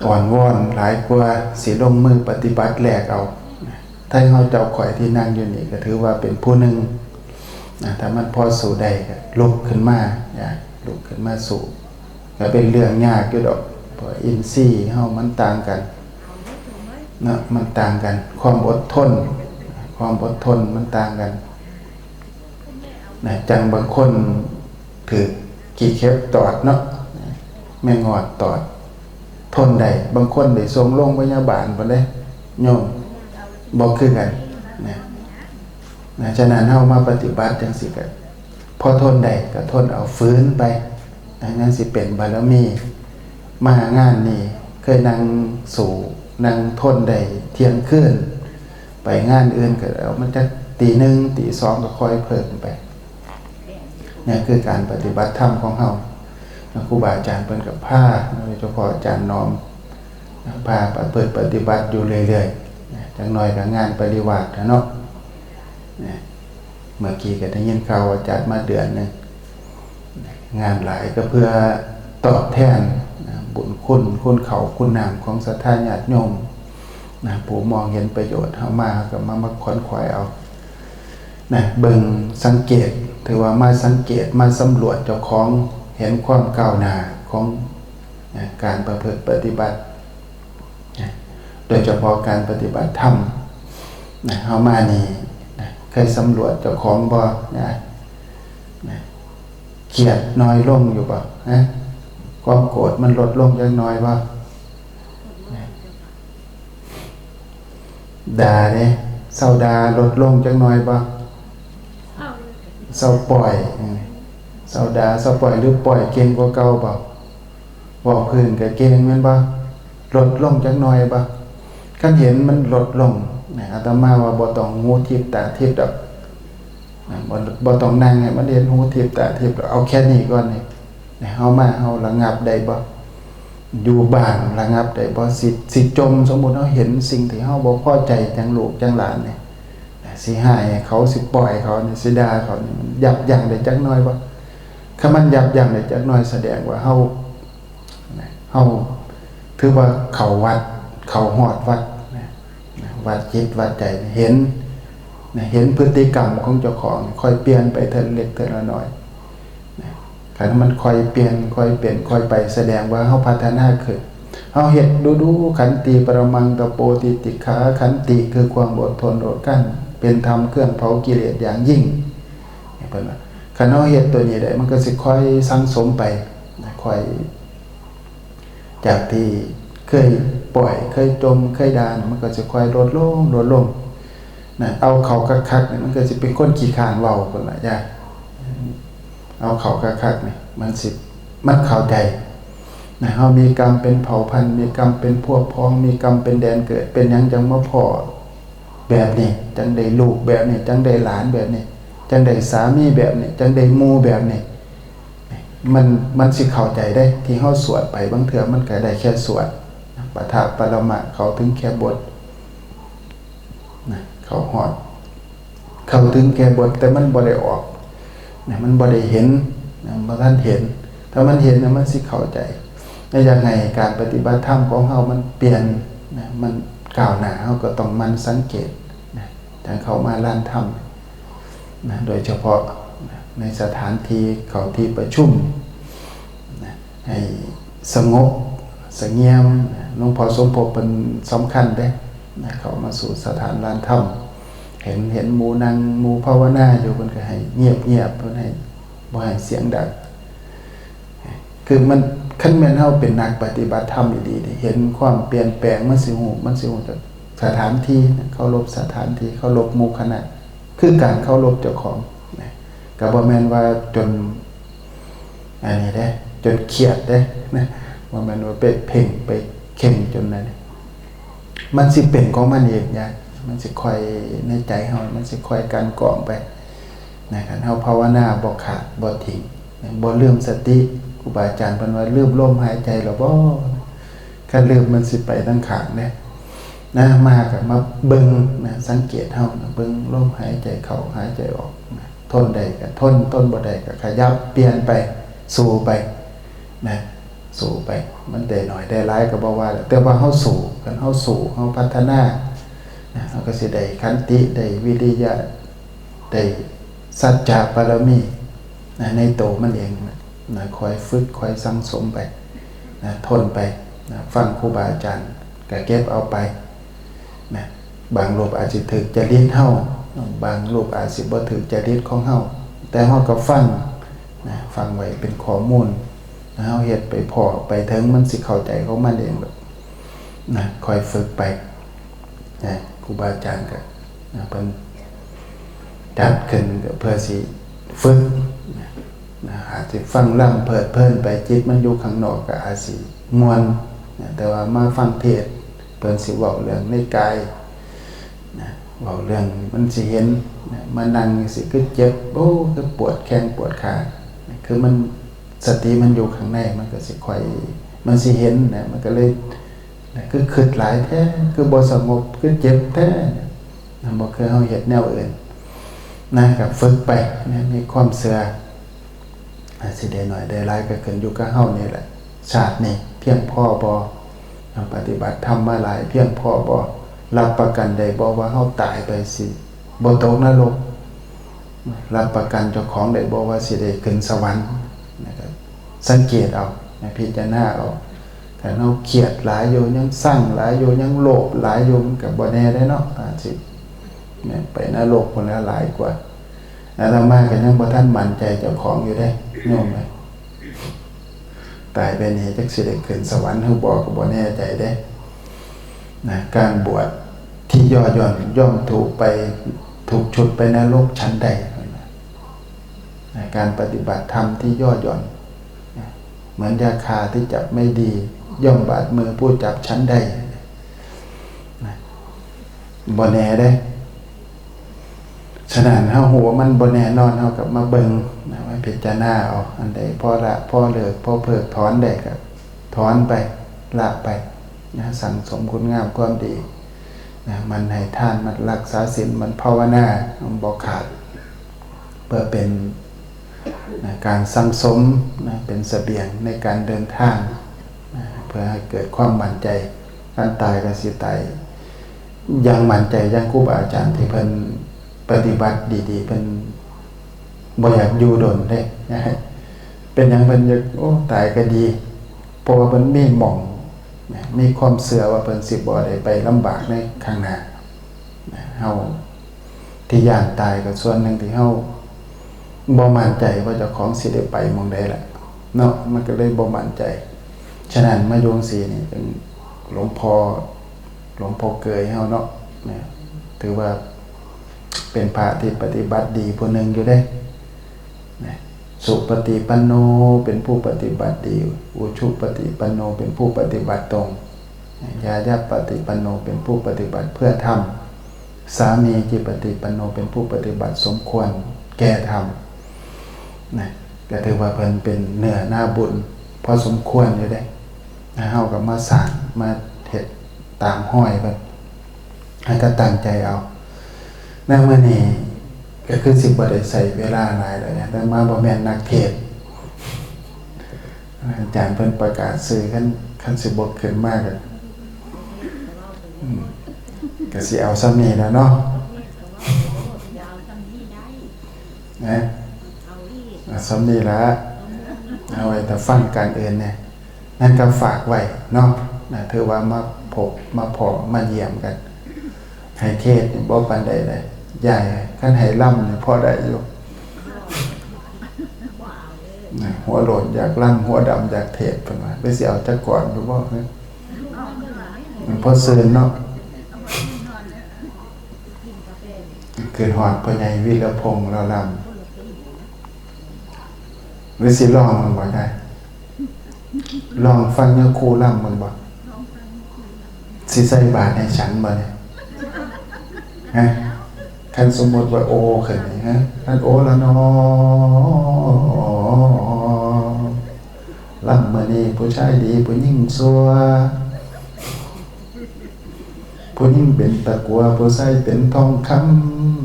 อ้อนวอนหลายกว่าสิลงมือปฏิบัติแลกเอา นะ ไทเฮาเจ้าข้อยที่นั่งอยู่นี่ก็ถือว่าเป็นผู้หนึ่ง นะ ถ้ามันพอสู้ได้ก็ลุกขึ้นมา นะ ลุกขึ้นมาสู้ ก็เป็นเรื่องยากอยู่ดอก เพราะอินทรีย์เฮามันต่างกัน นะ มันต่างกัน ความอดทน ความอดทนมันต่างกัน นะ จั่งบางคนถืกขี้เข็บตอดเนาะ แมงงอดตอด ทนได้ บางคนได้ส่งโรงพยาบาลพุ้นเด้ โยม บ่คือกัน นะ นะ ฉะนั้นเฮามาปฏิบัติจั่งซี้ก็ พอทนได้ก็ทนเอา ฝืนไป นะ ยังสิเป็นบารมี มางานนี้เคยนั่งสู้ นั่งทนได้เที่ยงคืน ไปงานอื่นก็เอามาจักตีหนึ่ง ตีสอง ก็ค่อยเพิ่มไป นี่คือการปฏิบัติธรรมของเฮา ครูบาอาจารย์เพิ่นก็พา โดยเฉพาะอาจารย์น้อม พาประพฤติปฏิบัติอยู่เรื่อยๆ จักหน่อยก็งานปริวาสแล้วเนาะ เมื่อกี้ก็ได้ยินข่าวว่าจัดมาเดือนหนึ่ง งานหลายก็เพื่อตอบแทน นะ บุญคุณ คุณเขา คุณนามของศรัทธาญาติโยม นะ ผู้มองเห็นประโยชน์เฮามา ก็มา มาขวนขวายเอา นะ เบิ่งสังเกต ถือว่ามาสังเกต มาสำรวจเจ้าของ เห็นความก้าวหน้าของ นะ การประพฤติปฏิบัติ นะ โดยเฉพาะการปฏิบัติธรรม นะ เฮามานี่ นะ เคยสำรวจเจ้าของบ่ นะ นะ เครียดน้อยลงอยู่บ่ นะ ความโกรธมันลดลงจักหน่อยบ่ นะ ด่าเด้ เซาด่าลดลงจักหน่อยบ่ เซาปล่อย เออ เซาด่า เซาปล่อย หรือปล่อยเก่งกว่าเก่าบ่ เว้าพื้นก็เก่งแม่นบ่ ลดลงจักหน่อยบ่ คันเห็นมันลดลงนะ อาตมาว่าบ่ต้องหูทิพย์ตาทิพย์ดอกนะ บ่ บ่ต้องนั่งให้มันเห็นหูทิพย์ตาทิพย์ดอก เอาแค่นี้ก่อนนี่นะ เฮามา เฮาระงับได้บ่ อยู่บ้านระงับได้บ่ สิ สิจม สมมุติเฮาเห็นสิ่งที่เฮาบ่พอใจจังลูกจังหลานนี่นะ สิฮ้ายให้เขา สิป้อยเขานี่ สิด่าเขานี่ มันยับยั้งได้จักหน่อยบ่ คันมันยับยั้งได้จักหน่อย แสดงว่าเฮา นะ เฮาถือว่าเข้าวัด เข้าฮอดวัดนะ นะ วัดจิตวัดใจ เห็นนะ เห็นพฤติกรรมของเจ้าของ ค่อยเปลี่ยนไปเทื่อเล็กเทื่อน้อยนะ คันมันค่อยเปลี่ยน ค่อยเปลี่ยน ค่อยไป แสดงว่าเฮาพัฒนาขึ้น เฮาเฮ็ดดูๆ ขันติปรมังตะโปติติขา ขันติคือความอดทนอดกลั้น เป็นธรรมเครื่องเผากิเลสอย่างยิ่ง เพิ่นว่า คันเฮาเฮ็ดตัวนี้ได้ มันก็สิค่อยสั่งสมไปนะ ค่อย จากที่เคยป้อย เคยจม เคยด่านะ มันก็สิค่อยลดลง ลดลงนะ เอาเข้าคักๆ นี่ มันก็สิเป็นคนขี้คร้านเว้าพุ้นล่ะจ้ะ เอาเข้าคักๆ นี่ มันสิ มันเข้าใจนะ เฮามีกรรมเป็นเผ่าพันธุ์ มีกรรมเป็นพวกพ้อง มีกรรมเป็นแดนเกิด เป็นหยังจังมาพ้อแบบนี้ จังได้ลูกแบบนี้ จังได้หลานแบบนี้ จังได้สามีแบบนี้ จังได้หมู่แบบนี้ มัน มันสิเข้าใจเด้ ที่เฮาสวดไป บางเทื่อมันก็ได้แค่สวด ปะทะปรมะ เข้าถึงแค่บทนะ เข้าฮอด เข้าถึงแค่บท แต่มันบ่ได้ออกนะ มันบ่ได้เห็นนะ บ่ทันเห็น ถ้ามันเห็นนะ มันสิเข้าใจ และอยากให้การปฏิบัติธรรมของเฮามันเปลี่ยนนะ มันก้าวหน้า เฮาก็ต้องหมั่นสังเกตนะ จั่งเข้ามาลานธรรมนะ โดยเฉพาะนะ ในสถานที่ เข้าที่ประชุมนะ ให้สงบเสงี่ยมนะ หลวงพ่อสมภพเพิ่นสำคัญเด้นะ เข้ามาสู่สถานลานธรรม เห็น เห็นหมู่นั่ง หมู่ภาวนาอยู่ เพิ่นก็ให้เงียบๆ เพิ่นให้ บ่ให้เสียงดัง คือมัน คันแม่นเฮาเป็นนักปฏิบัติธรรมอีหลีนี่ เห็นความเปลี่ยนแปลง มันสิฮู้ มันสิฮู้จักสถานที่นะ เคารพสถานที่ เคารพหมู่คณะ คือการเคารพเจ้าของนะ ก็บ่แม่นว่าจน อันนี้เด้ จนเครียดเด้นะ บ่แม่นว่าไปเพ่งไปเข่งจนนั้น มันสิเป็นของมันเองยาย มันสิค่อยในใจเฮา มันสิค่อยกลั่นกรองไปนะ คันเฮาภาวนาบ่ขาดบ่ทิ้งนะ บ่ลืมสติ ครูบาอาจารย์เพิ่นว่าลืมลมหายใจแล้วบ่ คันลืมมันสิไปทางข้างเด้นะ มาก็มาเบิ่งนะ สังเกตเฮานะ เบิ่งลมหายใจเข้าหายใจออกนะ ทนได้ก็ทน ทนบ่ได้ก็ขยับเปลี่ยนไป สู้ไปนะ สู้ไป มันได้น้อยได้หลายก็บ่ว่าแล้ว แต่ว่าเฮาสู้ คันเฮาสู้ เฮาพัฒนานะ เฮาก็สิได้ขันติ ได้วิริยะ ได้สัจจะบารมีนะ ในโตมันเองนะ คอยฝึก คอยสั่งสมไปนะ ทนไปนะ ฟังครูบาอาจารย์ก็เก็บเอาไปนะ บางรูปอาจสิถืกจริตเฮา บางรูปอาจสิบ่ถืกจริตของเฮา แต่เฮาก็ฟังนะ ฟังไว้เป็นข้อมูล เฮาเฮ็ดไปพ้อไปถึง มันสิเข้าใจของมันเองดอกนะ คอยฝึกไปนะ ครูบาอาจารย์ก็นะ เพิ่นจัดขึ้นก็เพื่อสิฝึกนะ นะ อาจสิฟังลำเพลิดเพลินไป จิตมันอยู่ข้างนอกก็อาจสิม่วนนะ แต่ว่ามาฟังเทศน์ เพิ่นสิเว้าเรื่องในกายนะ เว้าเรื่องมันสิเห็นนะ มานั่งสิคือเจ็บ โอ้ คือปวดแข้งปวดขา คือมัน สติมันอยู่ข้างใน มันก็สิค่อย มันสิเห็นนะ มันก็เลยนะ คือคิดหลายแท้ คือบ่สงบ คือเจ็บแท้นะ บ่คือเฮาเฮ็ดแนวอื่นนะ ก็ฝึกไปนะ มีความเชื่อ อาจสิได้น้อยได้หลายก็ขึ้นอยู่กับเฮานี่แหละ ชาตินี้เพียงพอบ่ ปฏิบัติธรรมมาหลายเพียงพอบ่ รับประกันได้บ่ว่าเฮาตายไปสิบ่ตกนรก รับประกันเจ้าของได้บ่ว่าสิได้ขึ้นสวรรค์นะครับ สังเกตเอานะ พิจารณาเอา ถ้าเฮาเครียดหลายอยู่ ยังซังหลายอยู่ ยังโลภหลายอยู่ มันก็บ่แน่เด้เนาะ อาจสิแม่นไปนรกพุ้นแล้วหลายกว่า อาตมาก็ยังบ่ทันมั่นใจเจ้าของอยู่เด้โยมเอ้ย ตายไปนี่จักสิได้ขึ้นสวรรค์หรือบ่ก็บ่แน่ใจเด้นะ การบวชที่ย่อหย่อนย่อมถูกไป ถูกฉุดไปนรกฉันใดนะ การปฏิบัติธรรมที่ย่อหย่อนนะ เหมือนยาคาที่จับไม่ดี ย่อมบาดมือผู้จับฉันใด นะ บ่แน่เด้ ฉะนั้นเฮาฮู้ว่ามันบ่แน่นอน เฮาก็มาเบิ่งนะ มาพิจารณาเอา อันใดพอละ พอเลิก พอเพิกถอนได้ก็ถอนไป ละไปนะ สั่งสมคุณงามความดีนะ หมั่นให้ทาน หมั่นรักษาศีล หมั่นภาวนา มันบ่ขาด เพื่อเป็นนะ การสั่งสมนะ เป็นเสบียงในการเดินทางนะ เพื่อให้เกิดความมั่นใจ การตายก็สิตายอย่างมั่นใจ อย่างครูบาอาจารย์ที่เพิ่นปฏิบัติดีๆ เพิ่นบ่อยากอยู่ดนเด้ เป็นหยังเพิ่นอยาก โอ้ ตายก็ดี เพราะว่าเพิ่นมีหม่องนะ มีความเชื่อว่าเพิ่นสิบ่ได้ไปลำบากในข้างหน้านะ เฮาที่ย้านตายก็ส่วนหนึ่งที่เฮาบ่มั่นใจว่าเจ้าของสิได้ไปหม่องใดล่ะเนาะ มันก็เลยบ่มั่นใจ ฉะนั้นมาอยู่จั่งซี้นี่ จั่งหลวงพ่อ หลวงพ่อเกยเฮาเนาะนะ ถือว่าเป็นพระที่ปฏิบัติดีผู้หนึ่งอยู่เด้นะ สุปฏิปันโน เป็นผู้ปฏิบัติดี อุชุปฏิปันโน เป็นผู้ปฏิบัติตรง ญาญาปฏิปันโน เป็นผู้ปฏิบัติเพื่อธรรม สามีจิปฏิปันโน เป็นผู้ปฏิบัติสมควรแก่ธรรมนะ ก็ถือว่าเพิ่นเป็นเนื้อนาบุญพอสมควรอยู่เด้นะ เฮาก็มาสร้าง มาเฮ็ดตามฮอยเพิ่น ให้ก็ตั้งใจเอา ในมื้อนี้ก็คือสิบ่ได้ใช้เวลาหลายดอก อาตมาบ่แม่นนักเทศน์ อาจารย์เพิ่นประกาศชื่อ คัน คันสิบ่ขึ้นมาก็ อืม ก็สิเอาส่ำนี้ล่ะเนาะ นะ เอาส่ำนี้ล่ะ เอาไว้ถ้าฟังการอื่นเนี่ย นั่นก็ฝากไว้เนาะนะ ถือว่ามาพบมาพ้อมาเยี่ยมกัน ให้เทศน์นี่บ่ปานใดเลย ยาย คันให้ลำนี่พอได้อยู่นะ หัวโล้นอยากลำ หัวดำอยากเทศน์ เพิ่นว่า ไปสิเอาจักกลอนอยู่บ่ มันพอซื่นเนาะ คือฮอดพ่อใหญ่วีรพงษ์ลาวลำ หรือสิลองมันบ่ได้ ลองฟังยาคูลำมันบ่ สิใส่บาตรให้ฉันบ่เนี่ย ฮะ คันสมมุติว่าโอขึ้นนี่ ฮะ คันโอละนอ ลำมื้อนี้ผู้ชายดี ผู้หญิงซั่ว ผู้หญิงเป็นตะกัว ผู้ชายเป็นทองค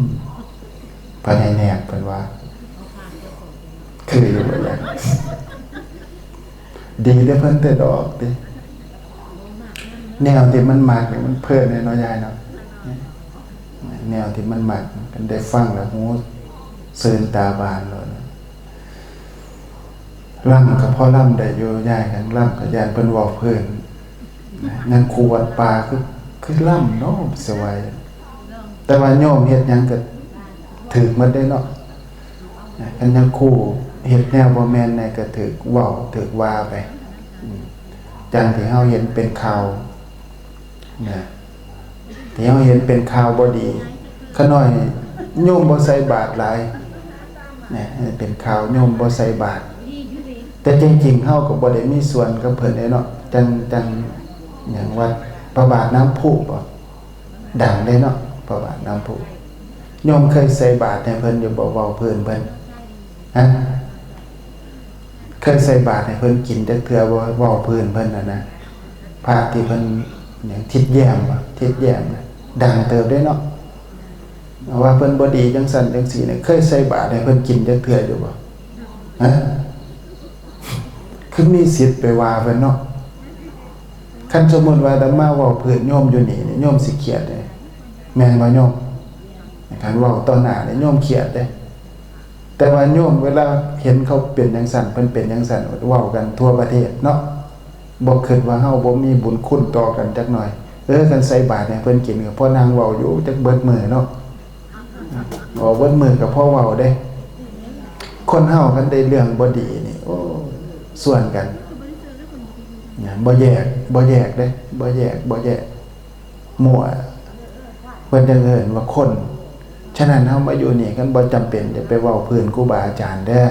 ำ พระนายแนบเพิ่นว่า คืออยู่บ่ล่ะ ดีแต่เพิ่นแต่ดอกติ แนวที่มันมักนี่มันเพลินเลยเนาะยายเนาะ แนวที่มันมัก กันได้ฟังแล้วหูซื่นตาบานเลย ลำก็พอลำได้อยู่ ยาย คันลำก็ย่านเพิ่นเว้าพื้น นะ ยังครูวัดป่าคือ คือลำเนาะ สบาย แต่ว่าโยมเฮ็ดหยังก็ถืกหมดเด้เนาะ นะ คันยังครูเฮ็ดแนวบ่แม่นแหน่ก็ถืกเว้า ถืกว่าไป อืม จั่งที่เฮาเห็นเป็นข่าว นะ ที่เฮาเห็นเป็นข่าวบ่ดี ขาน้อยโยมบ่ใส่บาตรหลาย นะ เป็นข่าวโยมบ่ใส่บาตร แต่จริงๆ เฮาก็บ่ได้มีส่วนกับเพิ่นเด้เนาะ จั่ง จั่งหยังวัดพระบาทน้ำพุบ่ ดังเด้เนาะ พระบาทน้ำพุ โยมเคยใส่บาตรให้เพิ่นอยู่บ่ เว้าพื้นเพิ่น ฮะ เคยใส่บาตรให้เพิ่นกินจักเทื่อบ่ เว้าพื้นเพิ่นน่ะนะ พระที่เพิ่นหยัง ทิดแย้มบ่ ทิดแย้มน่ะ ดังเติบเด้เนาะ ว่าเพิ่นบ่ดีจั่งซั้นจั่งซี้เนี่ย เคยใส่บาตรให้เพิ่นกินจักเทื่ออยู่บ่ ฮะ คือมีสิทธิ์ไปว่าเพิ่นเนาะ คันสมมุติว่าอาตมาเว้าพื้นโยมอยู่นี่นี่ โยมสิเครียดเด้ แม่นบ่โยม คันเว้าต่อหน้านี่โยมเครียดเด้ แต่ว่าโยมเวลาเห็นเขาเป็นจั่งซั้น เพิ่นเป็นจั่งซั้น เว้ากันทั่วประเทศเนาะ บ่คิดว่าเฮาบ่มีบุญคุณต่อกันจักหน่อย เออ คันใส่บาตรให้เพิ่นกินก็พอนั่งเว้าอยู่จักเบิดมื้อเนาะ เว้าเบิดมื้อก็พอเว้าเด้ คนเฮาคันได้เรื่องบ่ดีนี่ โอ้ ส่วนกัน นะ บ่แยก บ่แยกเด้ บ่แยก บ่แยก มั่ว เพิ่นจั่งเอิ้นว่าคน ฉะนั้นเฮามาอยู่นี่ คันบ่จำเป็นอย่าไปเว้าพื้นครูบาอาจารย์เด้อ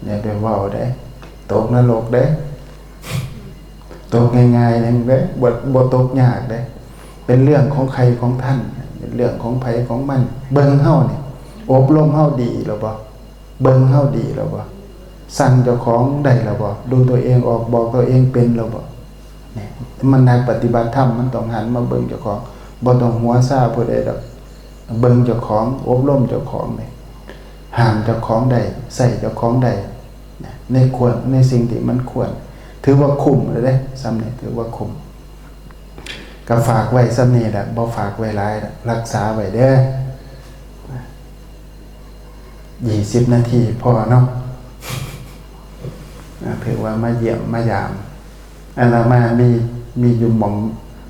อย่าไปเว้าเด้ ตกนรกเด้ ตกง่ายๆหนึ่งเด้ บ่ บ่ตกยากเด้ เป็นเรื่องของใครของท่าน เป็นเรื่องของไผของมัน เบิ่งเฮานี่ อบรมเฮาดีแล้วบ่ เบิ่งเฮาดีแล้วบ่ สั่งเจ้าของได้แล้วบ่ ดูตัวเองออก บอกตัวเองเป็นแล้วบ่ เนี่ย มันนักปฏิบัติธรรม มันต้องหันมาเบิ่งเจ้าของ บ่ต้องหัวซาผู้ใดดอก เบิ่งเจ้าของ อบรมเจ้าของเนี่ย ห้ามเจ้าของได้ ใส่เจ้าของได้ นะ ในควร ในสิ่งที่มันควร ถือว่าคุ้มเลยเด้ ส่ำนี่ถือว่าคุ้ม ก็ฝากไว้ส่ำนี่แหละ บ่ฝากไว้หลายละ รักษาไว้เด้อ ยี่สิบนาทีพอเนาะ อ่ะ ถือว่ามาเยี่ยมมายาม อาตมามี มีอยู่หม่อง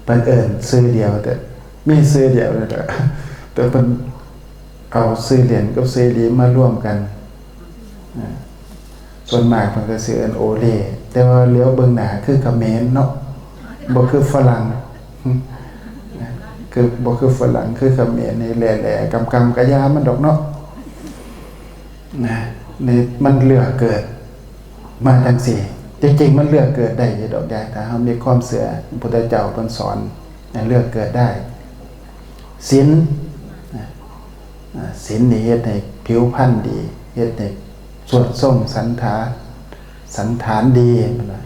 เพิ่นเอิ้นชื่อเดียว แต่มีชื่อเดียวนี่แหละ แต่เพิ่นเอาชื่อเล่นกับชื่ออีหลีมารวมกัน อ่ะ ส่วนมากเพิ่นก็สิเอิ้นโอเล่ แต่ว่าเหลียวเบิ่งหน้าคือเขมรเนาะ บ่คือฝรั่ง คือบ่คือฝรั่ง คือเขมรนี่แหล่ๆ กำๆ กะยามันดอกเนาะ นะ นี่มันเลือกเกิดมาจังซี่ จริงๆ มันเลือกเกิดได้อยู่ดอกยาย ถ้าเฮามีความเชื่อ พระพุทธเจ้าเพิ่นสอนให้เลือกเกิดได้ ศีล นะ อ่า ศีลนี่เฮ็ดให้ผิวพรรณดี เฮ็ดให้สวดทรงสันถา สันฐานดี นะ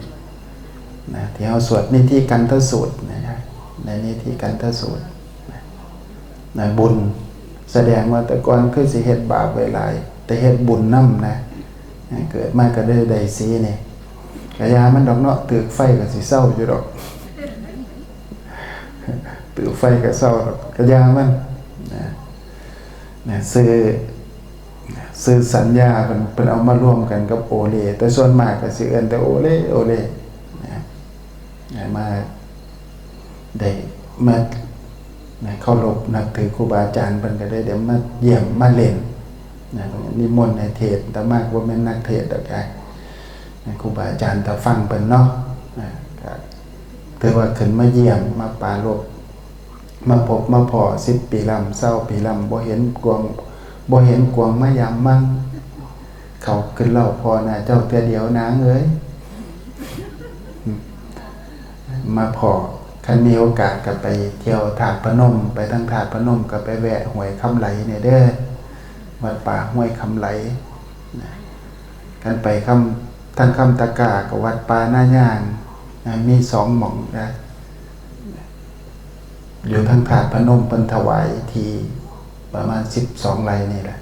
นะ ที่เฮาสวดนิธิกันทสูตรนะ ในนิธิกันทสูตรนะ นะ บุญ แสดงว่าแต่ก่อนคือสิเฮ็ดบาปไว้หลาย แต่เฮ็ดบุญนำนะ นะ เกิดมาก็ได้ ได้สีนี่ กะยามันดอกเนาะ ถืกไฟก็สิเซาอยู่ดอก ถืกไฟก็เซาดอก กะยามัน นะ นะ ชื่อ ชื่อสัญญาเพิ่น เพิ่นเอามารวมกันกับโอเล่ แต่ส่วนมากก็สิเอิ้นแต่โอเล่ โอเล่ นะ นะ มา ได้มา นะ เคารพนับถือครูบาอาจารย์ เพิ่นก็ได้ ได้มาเยี่ยมมาเล่น นะ เพิ่นก็นิมนต์ให้เทศน์ อาตมาก็บ่แม่นนักเทศน์ดอกยาย นะ ครูบาอาจารย์ตาฟังเพิ่นเนาะ นะ ก็ถือว่าขึ้นมาเยี่ยม มาปรารภ มาพบมาพ้อ สิบปีล้ำ ซาวปีล้ำ บ่เห็นกวาง บ่เห็นกวางมายามมั่ง เขาขึ้นเล่าพ้อหน้าเจ้าเทื่อเดียวนางเอ้ย มาพ้อ คันมีโอกาสก็ไปเที่ยวธาตุพนม ไปทางธาตุพนมก็ไปแวะห้วยคำไหลเนี่ยเด้อ วัดป่าห้วยคำไหล นะ คันไปคำ ทางคำตะกร้าก็วัดป่าหน้ายาง นะ มีสองหม่องนะ อยู่ทางธาตุพนมเพิ่นถวายที่ประมาณสิบสองไร่นี่แหละ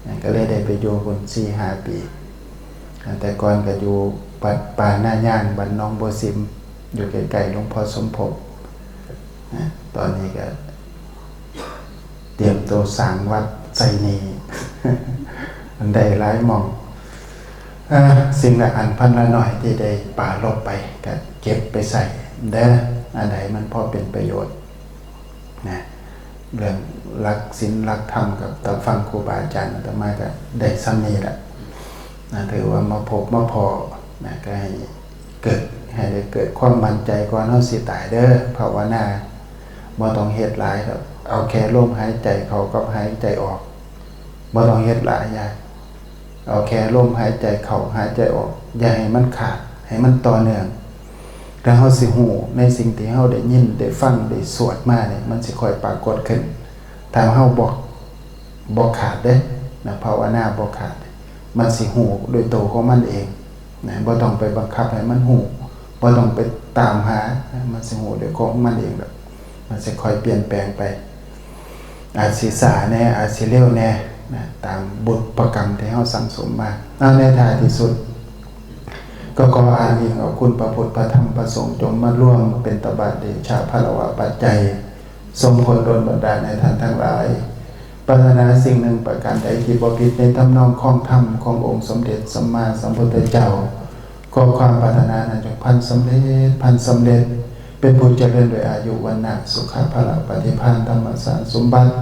นะ ก็เลยได้ไปอยู่พุ้นสี่ห้าปี แต่ก่อนก็อยู่วัดป่าหน้ายาง บ้านหนองบัวซิม อยู่ใกล้ๆหลวงพ่อสมภพ นะ ตอนนี้ก็เตรียมตัวสร้างวัดไซนี มันได้หลายหม่อง อ่า สิ่งละอันพันละหน่อยที่ได้ปรารภไป ก็เก็บไปใส่เด้อ อันใดมันพอเป็นประโยชน์ นะ เรื่องหลักศีลหลักธรรมกับตาฟังครูบาอาจารย์ อาตมาก็ได้ส่ำนี้แหละ นะ ถือว่ามาพบมาพ้อ นะ ก็ให้เกิด ให้ได้เกิดความมั่นใจก่อนเฮาสิตายเด้อ ภาวนา บ่ต้องเฮ็ดหลายดอก เอาแค่ลมหายใจเข้ากับหายใจออก บ่ต้องเฮ็ดหลายยาย เอาแค่ลมหายใจเข้าหายใจออก อย่าให้มันขาด ให้มันต่อเนื่อง ถ้าเฮาสิฮู้ในสิ่งที่เฮาได้ยิน ได้ฟัง ได้สวดมาเนี่ย มันสิค่อยปรากฏขึ้น ถ้าเฮาบ่ บ่ขาดเด้ นะ ภาวนาบ่ขาด มันสิฮู้ด้วยตัวของมันเอง นะ บ่ต้องไปบังคับให้มันฮู้ บ่ต้องไปตามหา นะ มันสิฮู้ด้วยของมันเองดอก มันสิค่อยเปลี่ยนแปลงไป อาจสิช้าแน่ อาจสิเร็วแน่ นะ ตามบุญกรรมที่เฮาสั่งสมมา เอา ในท้ายที่สุด ก็ขออ้างอิงเอาคุณพระพุทธ พระธรรม พระสงฆ์ จงมาร่วมเป็นตบะเดชะพลวะปัจจัย ส่งผลดลบันดาลให้ท่านทั้งหลาย ปรารถนาสิ่งหนึ่งประการใดที่บ่ผิดในทำนองครองธรรมขององค์สมเด็จสัมมาสัมพุทธเจ้า ขอความปรารถนานั้นจงพลันสำเร็จ พลันสำเร็จ เป็นผู้เจริญด้วยอายุ วรรณะ สุขะ พละ ปฏิภาณ ธรรมสารสมบัติ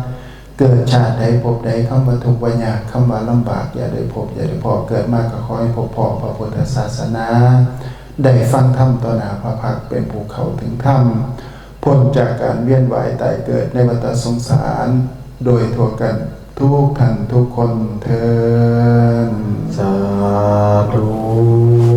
เกิดชาติใดภพใด คำว่าทุกข์ว่ายาก คำว่าลำบาก อย่าได้พบ อย่าได้พ้อ เกิดมาก็ขอให้พบพ้อพระพุทธศาสนา ได้ฟังธรรมต่อหน้าพระพักตร์ เป็นผู้เข้าถึงธรรม พ้นจากการเวียนว่ายตายเกิดในวัฏสงสาร โดยทั่วกันทุกท่านทุกคนเทอญ สาธุ